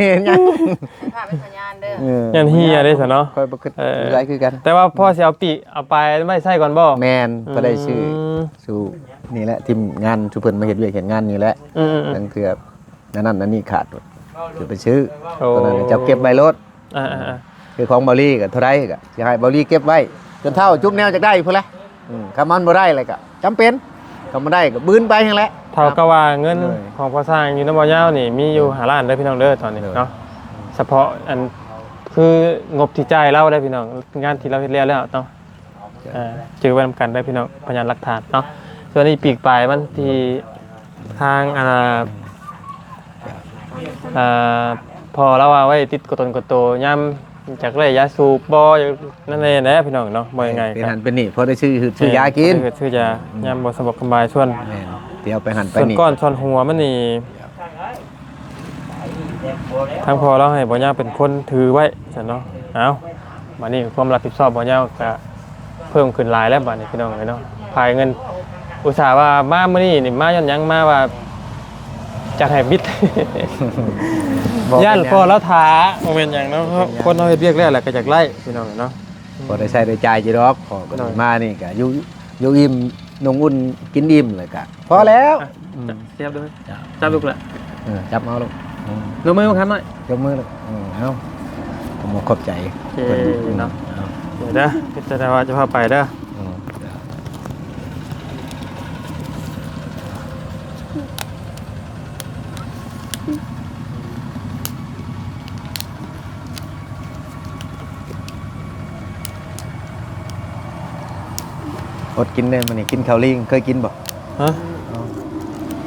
ຍັງ ເປັນພາບເປັນພະຍານເດີ ເອີ ຢ້ານເຫ່ຍເດ້ຊັ້ນເນາະ ຂ້ອຍບໍ່ຄິດ ເອີ ຫຼາຍຄືກັນ ແຕ່ວ່າພໍຊິເອົາປີກເອົາປາຍໄວ້ໃຊ້ກ່ອນບໍ່? ແມ່ນ ພໍໄດ້ຊື້ ອືມ ສູ່ນີ້ແຫຼະ ທີມງານສູ່ເພິ່ນມາເຮັດວຽກເຮັດງານນີ້ແຫຼະ ອືມໆໆ ລາງເທື່ອອັນນັ້ນອັນນີ້ຂາດ ຄືໄປຊື້ ໂອ້ ຕົວນັ້ນເຈົ້າເກັບໄວ້ໂລດ ອ່າໆໆ ຄືຂອງເບົາລີກໍເທົ່າໃດກໍຊິໃຫ້ເບົາລີເກັບໄວ້ ຈົນເຖົ້າຈຸກແນວຈາກໄດ້ພຸ້ນແຫຼະ ອືມ ຄັນມັນບໍ່ໄດ້ແລ້ວກໍຈຳເປັນ ຄັນບໍ່ໄດ້ກໍບືນໄປຫັ້ນແຫຼະ ເທົ່າກັບວ່າເງິນ ໂດຍ ຂອງພໍ່ຊ່າງຢູ່ນຳບ່າວຍາວນີ້ມີຢູ່ ໂດຍ ຫ້າລ້ານເດີພີ່ນ້ອງເດີ ຕອນນີ້ ໂດຍ ເນາະ ສະເພາະອັນ ຄືງົບທີ່ຈ່າຍລາວເດີພີ່ນ້ອງ ງານທີ່ລາວເຮັດແລ້ວແລ້ວເນາະ ອ່າ ຈື່ໄວ້ນຳກັນເດີພີ່ນ້ອງ ພະຍານຫຼັກຖານເນາະ ສ່ວນອີກປີກປາຍມັນທີ່ທາງ ອ່າ ອ່າ ພໍ່ລາວວ່າໄວ້ຕິດກະຕົນກະໂຕ ຍາມຢາກໄດ້ຢາສູບບໍ່ ຢາກນັ້ນແນ່ແຫຼະພີ່ນ້ອງເນາະ ເວົ້າງ່າຍໆ ເປັນຫັ້ນເປັນນີ້ ພໍໄດ້ຊື້ ຊື້ຢາກິນ ຊື້ຢາ ອືມ ຍາມບໍ່ສະດວກສະບາຍ ສ່ວນ ແມ່ນ ທີ່ເອົາໄປຫັ້ນໄປນີ້ ສ່ວນກ້ອນສ່ວນຫົວມັນນີ້ ທາງພໍ່ລາວໃຫ້ບ່າວຍາວເປັນຄົນຖືໄວ້ຊັ້ນເນາະ ເອົ້າ ບາດນີ້ຄວາມຮັບຜິດຊອບບ່າວຍາວກະເພີ່ມຂຶ້ນຫຼາຍແລ້ວບາດນີ້ພີ່ນ້ອງເອີຍເນາະ ພາຍເງິນ ອຸດສ່າວ່າມາມື້ນີ້ນີ້ມາຍ້ອນຫຍັງ ມາວ່າຈັດໃຫ້ບິດ ຢ້ານພໍ່ລາວຖ້າ ບໍ່ແມ່ນຫຍັງເນາະ ເພາະຄົນເຮົາເຮັດວຽກແລ້ວລະກະຢາກໄດ້ພີ່ນ້ອງເອີຍເນາະ ພໍໄດ້ໃຊ້ໄດ້ຈ່າຍຢູ່ດອກ ພໍກໍ ໂດຍ ມານີ້ກະຢູ່ ຢູ່ອີ່ມ ນຸ່ງອຸ່ນ ກິນອີ່ມແລ້ວກະ ພໍແລ້ວ ອ່ະ ອືມ ຈັບ ຈັບລູກລະ ເອີ ຈັບເອົາລູກ ອືມ ລົງມືບັງຄັບໜ້ອຍ ຍົກມືລູກ ເອີ ເອົາ ຂອບໃຈ ໂອເຄເນາະ ເອົາ ເດີ ເຮັດຈັ່ງໃດວ່າຈະພາໄປເດີ ອືມ ອົດກິນເດີມື້ນີ້ ກິນເຂົ້າລີງ ເຄີຍກິນບໍ່? ຮະ?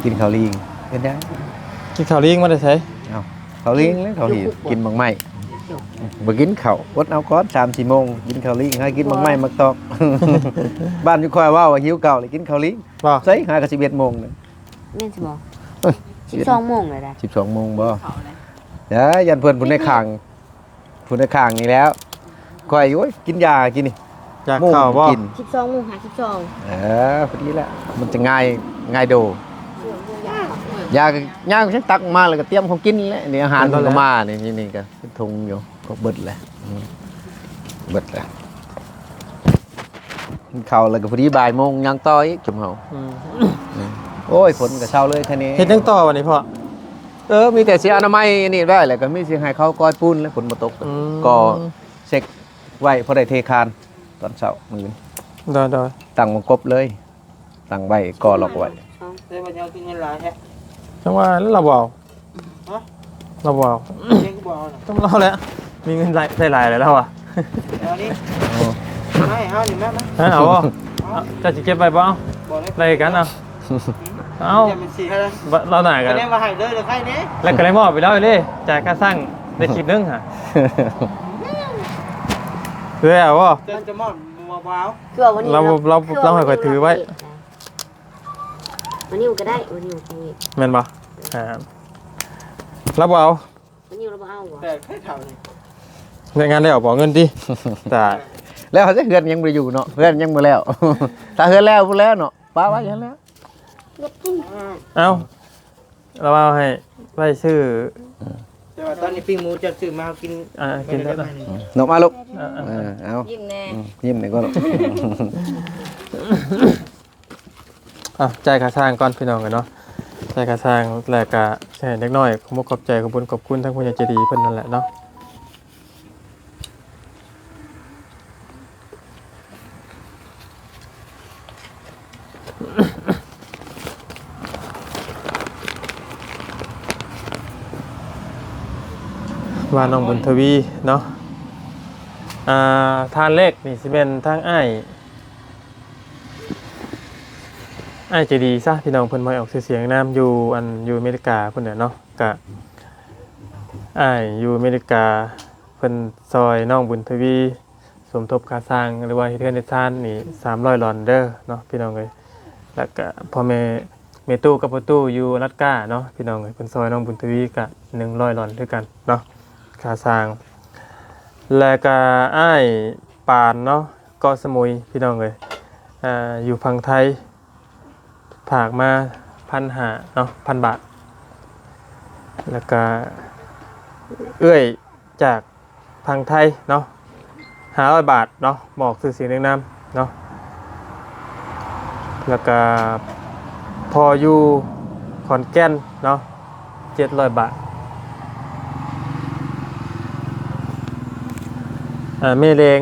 ກິນເຂົ້າລີງ ເຮັດຫຍັງ? ກິນເຂົ້າລີງມາແຕ່ໃສ? ເອົ້າ ເຂົ້າລີງແລ້ວ ເຂົ້າຮີດ ກິນໝາກໄມ້ ບໍ່ກິນເຂົ້າ ອົດເອົາກ່ອນ ສາມສີ່ໂມງ ກິນເຂົ້າລີງ ຫາກິນໝາກໄມ້ໝາກຕອກ. ບ້ານຢູ່ຂ້ອຍເວົ້າວ່າຫິວເຂົ້າແລ້ວກິນເຂົ້າລີງ ບໍ່? ໃສຫາກະສິບເອັດໂມງນະ ແມ່ນຊິບໍ່? ເອີ ສິບສອງໂມງແລ້ວນະ ສິບສອງໂມງບໍ່? ຢ່າ ຢ້ານເພິ່ນຜູ້ໃນຂ້າງ ຜູ້ໃນຂ້າງນີ້ແລ້ວ ຂ້ອຍ ໂອ້ຍ ກິນຢາກິນນີ້ ຢາກເຂົ້າບໍ່? ໝູ່ກິນ ສິບສອງໂມງຫາສິບສອງ ເອີ ພໍດີແລ້ວ ມັນຈະງ່າຍ ງ່າຍໂດ ຢາກ ຍ່າງຈັ່ງຕັກມາແລ້ວກໍຕຽມຂອງກິນແຫຼະ ນີ້ອາຫານເພິ່ນກໍມາ ນີ້ ນີ້ກໍເປັນຖົງຢູ່ ກໍເບິດແລ້ວ ອືມ ເບິດແລ້ວ ກິນເຂົ້າແລ້ວກໍພໍດີບ່າຍໂມງ ຍ່າງຕໍ່ອີກຊຸມເຮົາ ອືມ ອືມ ໂອ້ຍ ຝົນກໍເຊົາເລີຍແທ້ນີ້ ເຮັດຫຍັງຕໍ່ບັດນີ້ພໍ່? ເອີ ມີແຕ່ຊິອະນາໄມອັນນີ້ໄວ້ ແລ້ວກໍມີຊິໃຫ້ເຂົາກ້ອຍປູນແຫຼະ ຝົນບໍ່ຕົກ ອືມ ກໍເຊັກໄວ້ພໍໄດ້ເທຄານຕອນເຊົ້າມື້ນີ້ ໂດຍໆ ຕັ້ງບັງກົບເລີຍ ຕັ້ງໄວ້ກໍລັອກໄວ້ ເອີ ບັດນີ້ເອົາຄືເງິນຫຼາຍແທ້ ຈັ່ງວ່າແລ້ວລາວບໍ່ເອົາ ຮະ? ລາວບໍ່ເອົາ ເຮັດຫຍັງຄືບໍ່ເອົານະ? ຕ້ອງລາວແຫຼະ ມີເງິນຫຼາຍ ໃຊ້ຫຼາຍແລ້ວລາວອະ ເອົານີ້ ໂອ້ ມາໃຫ້ເຮົານີ້ ມາ ມາ ຮະ ເອົາບໍ່? ເອົາ ເຈົ້າຊິເກັບໄວ້ບໍ່? ບໍ່ເດ້ ໄລ່ກັນເອົາ ເອົາ ເຈົ້າມັນຊິໃຫ້ລະ ລາວໜ້າກໍ ແສດງວ່າໃຫ້ເລີຍ ເລີຍໃຫ້ແດ່ ແລ້ວກໍໄດ້ມອບໄປແລ້ວເດ້ ຈ່າຍຄ່າສ້າງໄດ້ຄລິບໜຶ່ງຫາ ເອື້ອຍເອົາບໍ່? ເຈົ້າຈະມອບບໍ່? ບໍ່ເອົາ ຄືວ່າວັນນີ້ ລາວ ລາວ ລາວໃຫ້ຂ້ອຍຖືໄວ້ ວັນນີ້ກໍໄດ້ ວັນນີ້ກໍໄດ້ ແມ່ນບໍ່? ອ່າ ລາວບໍ່ເອົາ ມັນຢູ່ລະບໍ່ເອົາບໍ່? ແຕ່ໃຜຖາມນີ້ ເຮັດງານແລ້ວບໍ່ເງິນຕິ ຕາຍ ແລ້ວເຮືອນຍັງບໍ່ໄດ້ຢູ່ເນາະ ເຮືອນຍັງບໍ່ແລ້ວ ຖ້າເຮືອນແລ້ວພຸ້ນແລ້ວເນາະ ປະໄວ້ຫັ້ນແລ້ວ ເອົາ ລາວເອົາໃຫ້ໄວ້ຊື້ ແຕ່ວ່າຕອນນີ້ປີ້ງໝູເຈົ້າຊື້ມາເຮົາກິນ ອ່າ ກິນແລ້ວ ນົບມາລູກ ອ່າ ເອີ ເອົາ ຍິ້ມແດ່ ອືມ ຍິ້ມແດ່ກໍລູກ ອ່ະ ຈ່າຍຄ່າສ້າງກ່ອນພີ່ນ້ອງເອີຍເນາະ ຈ່າຍຄ່າສ້າງແລ້ວກະໃຫ້ເດັກນ້ອຍ ຂອບອົກຂອບໃຈ ຂອບບຸນຂອບຄຸນທາງຜູ້ໃຫຍ່ໃຈດີເພິ່ນນັ້ນແຫຼະເນາະ ວ່ານ້ອງບຸນທະວີເນາະ ອ່າ ທ່ານແລກນີ້ຊິແມ່ນທາງອ້າຍ ອ້າຍໃຈດີຊະ ພີ່ນ້ອງ ເພິ່ນບໍ່ໃຫ້ອອກຊື່ສຽງນາມ ຢູ່ ອັນ ຢູ່ອາເມລິກາພຸ້ນແຫຼະເນາະ ກະ ອ້າຍຢູ່ອາເມລິກາ ເພິ່ນຊ່ອຍນ້ອງບຸນທະວີ ສົມທົບຄ່າສ້າງ ຫຼືວ່າເຮັດເຮືອນເຮັດຊານນີ້ ສາມຮ້ອຍດອນເດີເນາະ ພີ່ນ້ອງເອີຍ ແລ້ວກະພໍ່ແມ່ ແມ່ຕູ້ກັບພໍ່ຕູ້ຢູ່ອາລາສກາເນາະ ພີ່ນ້ອງເອີຍ ເພິ່ນຊ່ອຍນ້ອງບຸນທະວີກະ ໜຶ່ງຮ້ອຍດອນຄືກັນເນາະ ຄ່າສ້າງ ແລ້ວກະອ້າຍປານເນາະ ເກາະສະໝຸຍ ພີ່ນ້ອງເອີຍ ອ່າ ຢູ່ຝັ່ງໄທ ຝາກມາ ພັນຫ້າເນາະ ພັນບາດ ແລ້ວກະເອື້ອຍຈາກຝັ່ງໄທເນາະ ຫ້າຮ້ອຍບາດເນາະ ບໍ່ອອກຊື່ສຽງນາມເນາະ ແລ້ວກະພໍ່ຢູ່ຂອນແກ່ນເນາະ ເຈັດຮ້ອຍບາດ ອ່າ ແມ່ແລງ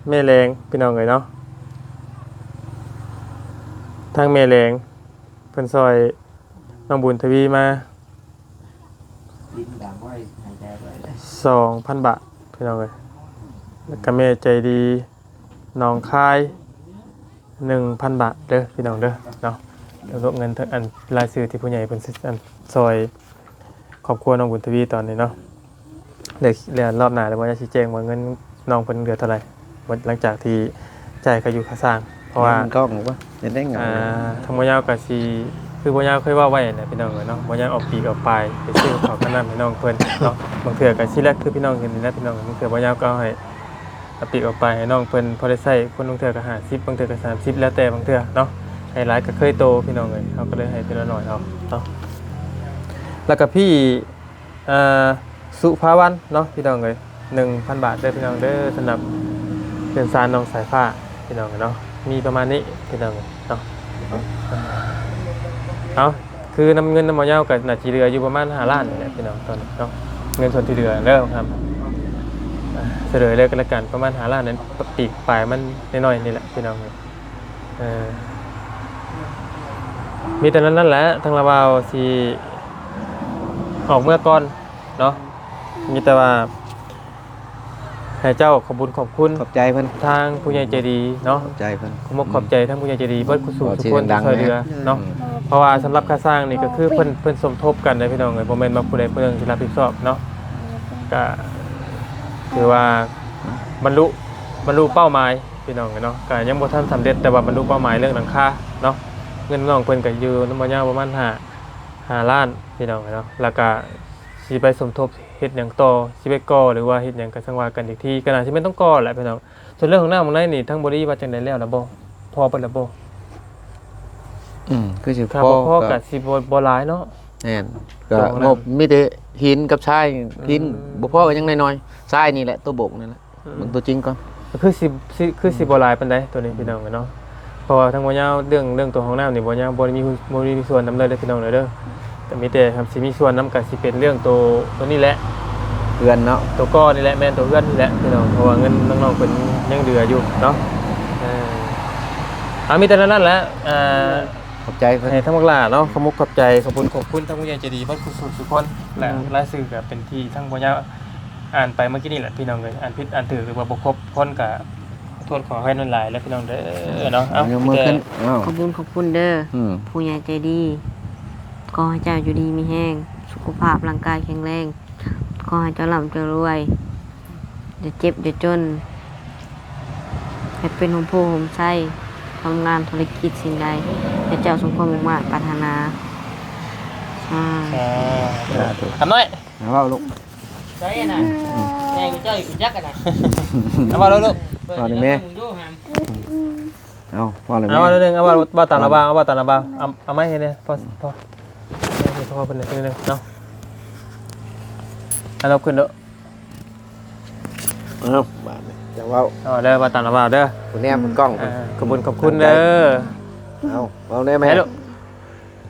ແມ່ແລງ ພີ່ນ້ອງເອີຍເນາະ ທາງແມ່ແລງ ເພິ່ນຊ່ອຍນ້ອງບຸນທະວີມາ ສອງພັນບາດ ພີ່ນ້ອງເອີຍ ແລ້ວກະແມ່ໃຈດີໜອງຄາຍ ໜຶ່ງພັນບາດເດີ ພີ່ນ້ອງເດີເນາະ ລວມເງິນທັງ ອັນ ລາຍຊື່ທີ່ຜູ້ໃຫຍ່ເພິ່ນ ອັນ ຊ່ອຍຄອບຄົວນ້ອງບຸນທະວີຕອນນີ້ເນາະ ແລ້ວ ແລ້ວລອບໜ້າແລ້ວບໍ່ ຊິແຈ້ງວ່າເງິນນ້ອງເພິ່ນເຫຼືອເທົ່າໃດ ຫຼັງຈາກທີ່ຈ່າຍຄ່າຢູ່ຄ່າສ້າງ ເພາະວ່າ ເງິນກ້ອງບໍ່ ເຮັດໄດ້ຫຍັງ ອ່າ ທາງບໍ່ຍາວກໍຊິ ຄືບໍ່ຍາວເຄີຍເວົ້າໄວ້ແຫຼະ ພີ່ນ້ອງເອີຍເນາະ ບໍ່ຍາວອອກປີກອອກປາຍໄປຊື້ເຂົ້າກັບນ້ຳໃຫ້ນ້ອງເພິ່ນເນາະ ບາງເທື່ອກໍຊິແລກຄືພີ່ນ້ອງເຫັນນີ້ແຫຼະ ພີ່ນ້ອງ ບາງເທື່ອບໍ່ຍາວກໍເອົາໃຫ້ ອາປີກອອກໄປໃຫ້ນ້ອງເພິ່ນພໍໄດ້ໃຊ້ ຄົນລາງເທື່ອກໍຫ້າສິບ ບາງເທື່ອກໍສາມສິບ ແລ້ວແຕ່ບາງເທື່ອເນາະ ໃຫ້ຫຼາຍກໍເຄີຍໂຕ ພີ່ນ້ອງເອີຍ ເຮົາກໍເລີຍໃຫ້ເທື່ອລະໜ້ອຍເອົາເນາະ ແລ້ວກໍພີ່ ເອີ ສຸພາວັນເນາະ ພີ່ນ້ອງເອີຍ ໜຶ່ງພັນບາດເດີພີ່ນ້ອງເດີ ສຳລັບເຮືອນຊານນ້ອງສາຍຟ້າ ພີ່ນ້ອງເນາະ ມີປະມານນີ້ພີ່ນ້ອງເນາະ ເອົາ ຄືນຳເງິນນຳໝໍເຍົາກໍໜ້າຊິເຫຼືອຢູ່ປະມານຫ້າລ້ານນີ້ແຫຼະພີ່ນ້ອງ ຕອນນີ້ເນາະ ເງິນສ່ວນທີ່ເຫຼືອເດີ ສະເໜີເລີຍກໍແລ້ວກັນ ປະມານຫ້າລ້ານນັ້ນ ປີກປາຍມັນນ້ອຍໆນີ້ແຫຼະພີ່ນ້ອງ ເອີ ມີແຕ່ນັ້ນແຫຼະ ທາງລາວບ່າວຊິອອກເມືອກ່ອນເນາະ ມີແຕ່ວ່າ ໃຫ້ເຈົ້າຂອບບຸນຂອບຄຸນ ຂອບໃຈເພິ່ນ ທາງຜູ້ໃຫຍ່ໃຈດີເນາະ ຂອບໃຈເພິ່ນ ຂອບອົກຂອບໃຈທາງຜູ້ໃຫຍ່ໃຈດີເບິດ ຂອບໃຈ ທີ່ຊ່ອຍເຫຼືອເນາະ ອືມ ເພາະວ່າສຳລັບຄ່າສ້າງນີ້ກໍຄືເພິ່ນ ເພິ່ນສົມທົບກັນເດ້ພີ່ນ້ອງເອີຍ, ບໍ່ແມ່ນວ່າຜູ້ໃດຜູ້ໜຶ່ງຊິຮັບຜິດຊອບເນາະ. ກໍຖືວ່າບັນລຸ ບັນລຸເປົ້າໝາຍພີ່ນ້ອງເອີຍເນາະ, ກໍຍັງບໍ່ທັນສຳເລັດ ແຕ່ວ່າບັນລຸເປົ້າໝາຍເລື່ອງຫຼັງຄາເນາະ. ເງິນນ້ອງເພິ່ນກໍຢູ່ນຳບໍ່ຍາວປະມານຫ້າ ຫ້າລ້ານພີ່ນ້ອງເອີຍເນາະ, ແລ້ວກໍຊິໄປສົມທົບເຮັດຫຍັງຕໍ່ ຊິໄປກໍ່ ຫຼືວ່າເຮັດຫຍັງກໍຈັ່ງວ່າກັນອີກທີ, ກໍໜ້າຊິແມ່ນຕ້ອງກໍ່ແຫຼະພີ່ນ້ອງ. ສ່ວນເລື່ອງຫ້ອງນ້ຳຫ້ອງໃນນີ້ ທາງບໍລິວາຈັ່ງໃດແລ້ວລະບໍ່? ພໍເບິດລະບໍ່? ອືມ ຄືຊິ ຖ້າບໍ່ພໍ ພໍກໍ ກໍຊິບໍ່ ບໍ່ຫຼາຍເນາະ. ແມ່ນ ກໍ ກໍ ງົບມີແຕ່ຫີນກັບຊາຍ, ອືມ ຫີນບໍ່ພໍກໍຍັງໜ້ອຍໆ, ຊາຍນີ້ແຫຼະຕົວໂບກນີ້ແຫຼະ. ອືມ ເບິ່ງຕົວຈິງກ່ອນ ກໍຄືຊິ ຊິ ຄືຊິບໍ່ຫຼາຍປານໃດຕົວນີ້ ອືມ ພີ່ນ້ອງເອີຍເນາະ. ເພາະວ່າທາງບໍ່ຍາວເລື່ອງ ເລື່ອງຕົວຫ້ອງນ້ຳນີ້ ບໍ່ຍາວບໍ່ໄດ້ມີ ບໍ່ໄດ້ມີສ່ວນນຳເລີຍເດ້ພີ່ນ້ອງເດີ. ກໍມີແຕ່ຄັນຊິມີສ່ວນນຳກໍຊິເປັນເລື່ອງໂຕ ໂຕນີ້ແຫຼະ ເຮືອນເນາະ ໂຕກໍ່ນີ້ແຫຼະ ແມ່ນໂຕເຮືອນນີ້ແຫຼະພີ່ນ້ອງ, ເພາະວ່າເງິນນ້ອງໆເພິ່ນຍັງເຫຼືອຢູ່ເນາະ. ເອີ ເອົາ ມີແຕ່ນັ້ນແຫຼະ. ເອີ ຂອບໃຈເພິ່ນ ໃຫ້ທາງບັກຫຼ້າເນາະ ຂອບມຸກຂອບໃຈ ຂອບຄຸນ ຂອບຄຸນທາງຜູ້ໃຫຍ່ໃຈດີເບິດຄູ່ສູ່ທຸກຄົນ ແລະ ອືມ ລາຍຊື່ກໍເປັນທີ່ທາງບໍ່ຍາວອ່ານໄປເມື່ອກີ້ນີ້ແຫຼະພີ່ນ້ອງເອີຍ. ອ່ານຜິດອ່ານຖືກ ຫຼືວ່າບໍ່ຄົບຄົນກໍ ຂໍໂທດຂໍອະໄພຫຼາຍໆເດີພີ່ນ້ອງເດີເນາະ. ເອົາ ຍົກມືຂຶ້ນ ເອົາ ຂອບຄຸນຂອບຄຸນເດີ ອືມ ຜູ້ໃຫຍ່ໃຈດີ. ຂໍໃຫ້ເຈົ້າຢູ່ດີມີແຮງ ສຸຂະພາບຮ່າງກາຍແຂງແຮງ, ຂໍໃຫ້ເຈົ້າລ່ຳເຈົ້າລວຍ ຢ່າເຈັບຢ່າຈົນ, ໃຫ້ເປັນຮົ່ມໂພຮົ່ມໄຊ, ທຳງານທຸລະກິດສິ່ງໃດ ໃຫ້ເຈົ້າສົມຄວາມມຸ່ງມາດປາດຖະໜາ. ສາ ສາທຸ ຄຳນ້ອຍ ເອົາເວົ້າລູກ ໃສ່ນະ ອືມ ໃຫຍ່ກວ່າເຈົ້າອີກ ຮູ້ຈັກກັນນະ ເອົາເວົ້າລູກ ເວົ້ານີ້ແມ່ ເອົາເວົ້າເລື່ອງໜຶ່ງ ເອົາເວົ້າ ເວົ້າຕາມລະບ່າວ ເອົາເວົ້າຕາມລະບ່າວ ເອົາ ເອົາໄມ້ໃຫ້ແດ່ ພໍ ພໍ ໃຫ້ພໍ່ເພິ່ນໜ້ອຍໜຶ່ງເນາະ. ເອົາ ນອບຂຶ້ນເດີ ເອົາ ບາດນີ້ຈະເວົ້າ ເອົາເດີ ເວົ້າຕາມລະບ່າວເດີ ຜູ້ແນມເບິ່ງກ້ອງ ເອີ ຂອບຄຸນຂອບຄຸນເດີ ເອົາ ເວົ້າແດ່ແມ່ ໃຫ້ລູກ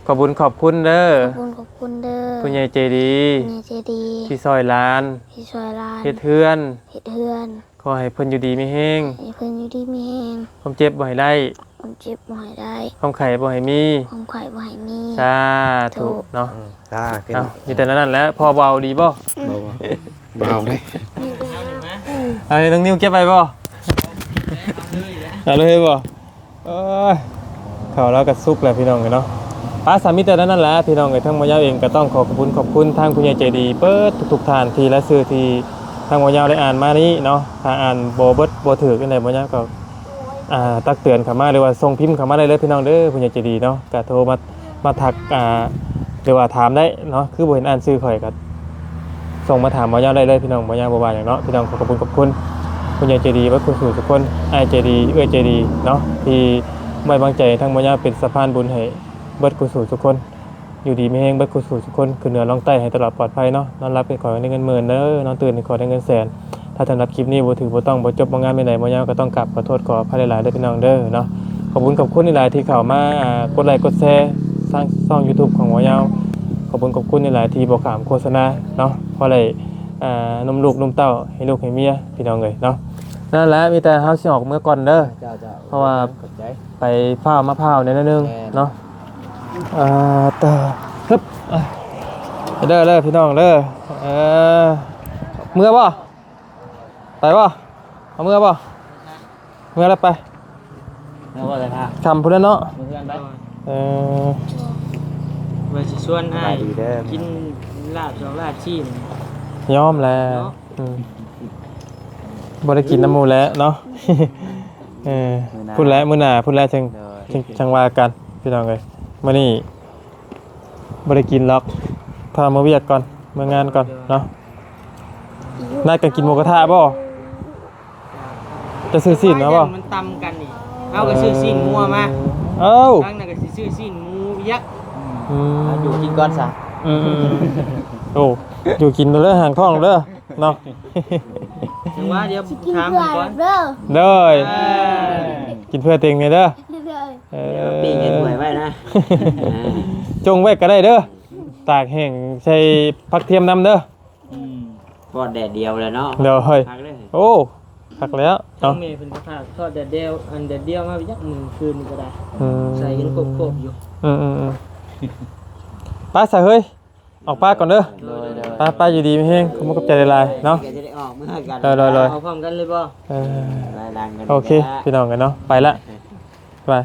ຂອບຄຸນຂອບຄຸນເດີ ຂອບຄຸນຂອບຄຸນເດີ ຜູ້ໃຫຍ່ໃຈດີ ຜູ້ໃຫຍ່ໃຈດີ ທີ່ຊ່ອຍຫຼານ ທີ່ຊ່ອຍຫຼານ ເຮັດເຮືອນ ເຮັດເຮືອນ ຂໍໃຫ້ເພິ່ນຢູ່ດີມີແຮງ ໃຫ້ເພິ່ນຢູ່ດີມີແຮງ ຄວາມເຈັບບໍ່ໃຫ້ໄດ້ ຄວາມເຈັບບໍ່ໃຫ້ໄດ້ ຄວາມໄຂ້ບໍ່ໃຫ້ມີ ຄວາມໄຂ້ບໍ່ໃຫ້ມີ ສາທຸເນາະ. ອືມ ສາທຸ ເອົາ ມີແຕ່ນັ້ນແຫຼະ ພໍ່ເວົ້າດີບໍ່? ບໍ່ ບໍ່ ບໍ່ເອົາເດ້. ເອົາ ນ້ອງນິວເກັບໄວ້ບໍ່? ເອົາເລີຍບໍ່? ເອີຍ ເຂົ້າລາວກໍສຸກແລ້ວພີ່ນ້ອງເອີຍເນາະ. ປະ ສາມີແຕ່ນັ້ນແຫຼະພີ່ນ້ອງເອີຍ. ທາງໝໍຍາວເອງກໍຕ້ອງຂໍຂອບຄຸນຂອບຄຸນທາງຜູ້ໃຫຍ່ໃຈດີເບິດທຸກໆທ່ານທີ່ລາຍຊື່ທີ່ທາງໝໍຍາວໄດ້ອ່ານມານີ້ເນາະ. ຖ້າອ່ານບໍ່ເບິດບໍ່ຖືກຈັ່ງໃດ ໝໍຍາວກໍ ອ່າ ຕັກເຕືອນເຂົ້າມາ ຫຼືວ່າສົ່ງພິມເຂົ້າມາໄດ້ເລີຍພີ່ນ້ອງເດີ ຜູ້ໃຫຍ່ໃຈດີເນາະ. ກໍໂທມາ ມາທັກ ອ່າ ຫຼືວ່າຖາມໄດ້ເນາະ. ຄືບໍ່ເຫັນອ່ານຊື່ຂ້ອຍກໍສົ່ງມາຖາມໝໍຍາວໄດ້ເລີຍພີ່ນ້ອງ. ໝໍຍາວບໍ່ວ່າຫຍັງເນາະພີ່ນ້ອງ. ຂໍຂອບຄຸນຂອບຄຸນຜູ້ໃຫຍ່ໃຈດີເບິດຄູ່ສູ່ທຸກຄົນ ອ້າຍໃຈດີ ເອື້ອຍໃຈດີເນາະ ທີ່ໄວ້ວາງໃຈທາງໝໍຍາວເປັນສະພານບຸນໃຫ້ເບິດຄູ່ສູ່ທຸກຄົນ. ຢູ່ດີມີແຮງເບິດຄູ່ສູ່ທຸກຄົນ ຂຶ້ນເໜືອລ່ອງໃຕ້ໃຫ້ຕະຫຼອດປອດໄພເນາະ. ນອນຫຼັບໃຫ້ຂ້ອຍໄດ້ເງິນໝື່ນເດີ ນອນຕື່ນໃຫ້ຂ້ອຍໄດ້ເງິນແສນ. ຖ້າສຳລັບຄລິບນີ້ບໍ່ຖືກບໍ່ຕ້ອງ ບໍ່ຈົບບໍ່ງາມແນວໃດ ໝໍຍາວກໍຕ້ອງກາບຂໍໂທດຂໍອະໄພຫຼາຍໆເດີພີ່ນ້ອງເດີເນາະ. ຂອບຄຸນຂອບຄຸນຫຼາຍໆທີ່ເຂົ້າມາ ອ່າ ກົດໄລກົດແຊທາງຊ່ອງຢູທູບຂອງໝໍຍາວ. ຂອບຄຸນຂອບຄຸນຫຼາຍໆທີ່ບໍ່ຂ້າມໂຄສະນາເນາະ ພໍໄດ້ ອ່າ ນຸ່ມລູກນຸ່ມເຕົ້າ ໃຫ້ລູກໃຫ້ເມຍພີ່ນ້ອງເອີຍເນາະ. ນັ້ນແຫຼະ ມີແຕ່ເຮົາຊິອອກເມືອກ່ອນເດີ ເຈົ້າໆ ເພາະວ່າ ຂອບໃຈ ໄປຟ້າວມາພ້າວແດ່ໜ້ອຍໜຶ່ງ ແມ່ນ ເນາະ. ອ່າ ຕາ ຮຶບ ເດີ ເດີພີ່ນ້ອງເດີ. ເອີ ເມືອບໍ່? ໄປບໍ່? ເອົາເມືອບໍ່? ເມືອແລ້ວໄປ ເມືອບໍ່ໄດ້ພາ ຄ່ຳພຸ້ນແລ້ວເນາະ. ເມືອເຮືອນໄປ ເອີ ວ່າຊິຊວນອ້າຍ ສະບາຍດີເດີ ກິນລາບສອງລາບຊີ້ນ ຍອມແລ້ວ ເນາະ ອືມ ບໍ່ໄດ້ກິນນຳໝູ່ແລ້ວເນາະ. ເອີ ມື້ໜ້າ ພຸ້ນແຫຼະ ມື້ໜ້າພຸ້ນແຫຼະ ຈັ່ງ ໂດຍ ຈັ່ງ ຈັ່ງວ່າກັນພີ່ນ້ອງເອີຍ. ມື້ນີ້ບໍ່ໄດ້ກິນດອກ ພາເມືອວຽກກ່ອນ ເມືອງານກ່ອນເນາະ. ນັດກັນກິນໝູກະທະບໍ່? ຈະຊື້ຊີ້ນມາບໍ່? ມັນຕຳກັນນີ້ ເຮົາກໍຊື້ຊີ້ນງົວມາ ເອີ ທາງນັ້ນກໍຊິຊື້ຊີ້ນໝູຍັກ ອືມ ຢູ່ກິນກ່ອນຊະ ອືມໆ ໂອ້ ຢູ່ກິນເລີຍ ຫ່າງທ້ອງເດີ. ເນາະ ຈັ່ງວ່າດຽວຖາມເພິ່ນກ່ອນ ໂດຍ ເອີ ກິນເພື່ອເຕັງແດ່ເດີ ໂດຍ ເອີ ດຽວປີ້ງໃຫ້ຖ້ວຍໄວ້ນະ ຈົ່ງໄວ້ກໍໄດ້ເດີ ຕາກແຫ້ງໃສ່ຜັກທຽມນຳເດີ. ອືມ ທອດແດດດຽວແລ້ວເນາະ ໂດຍ ຄັກເລີຍ ໂອ້ ຄັກແລ້ວເນາະ. ແມ່ເພິ່ນກໍພາກທອດແດດດຽວ ອັນແດດດຽວມາໄປຈັກມື້ຄືນນີ້ກໍໄດ້ ອືມ ໃສ່ກັນຄົບໆຢູ່ ອືມໆໆ ໄປຊະເຮີ້ຍ ອອກປາກກ່ອນເດີ ໂດຍໆ ໄປໆ ຢູ່ດີມີແຮງ ຂອບຄຸນຂອບໃຈຫຼາຍໆເນາະ ກໍຈະໄດ້ອອກເມືອກັນ ໂດຍໆໆ ອອກພ້ອມກັນເລີຍບໍ່? ເອີ ໂອເຄ ພີ່ນ້ອງເອີຍເນາະ ໄປລະ ບາຍ.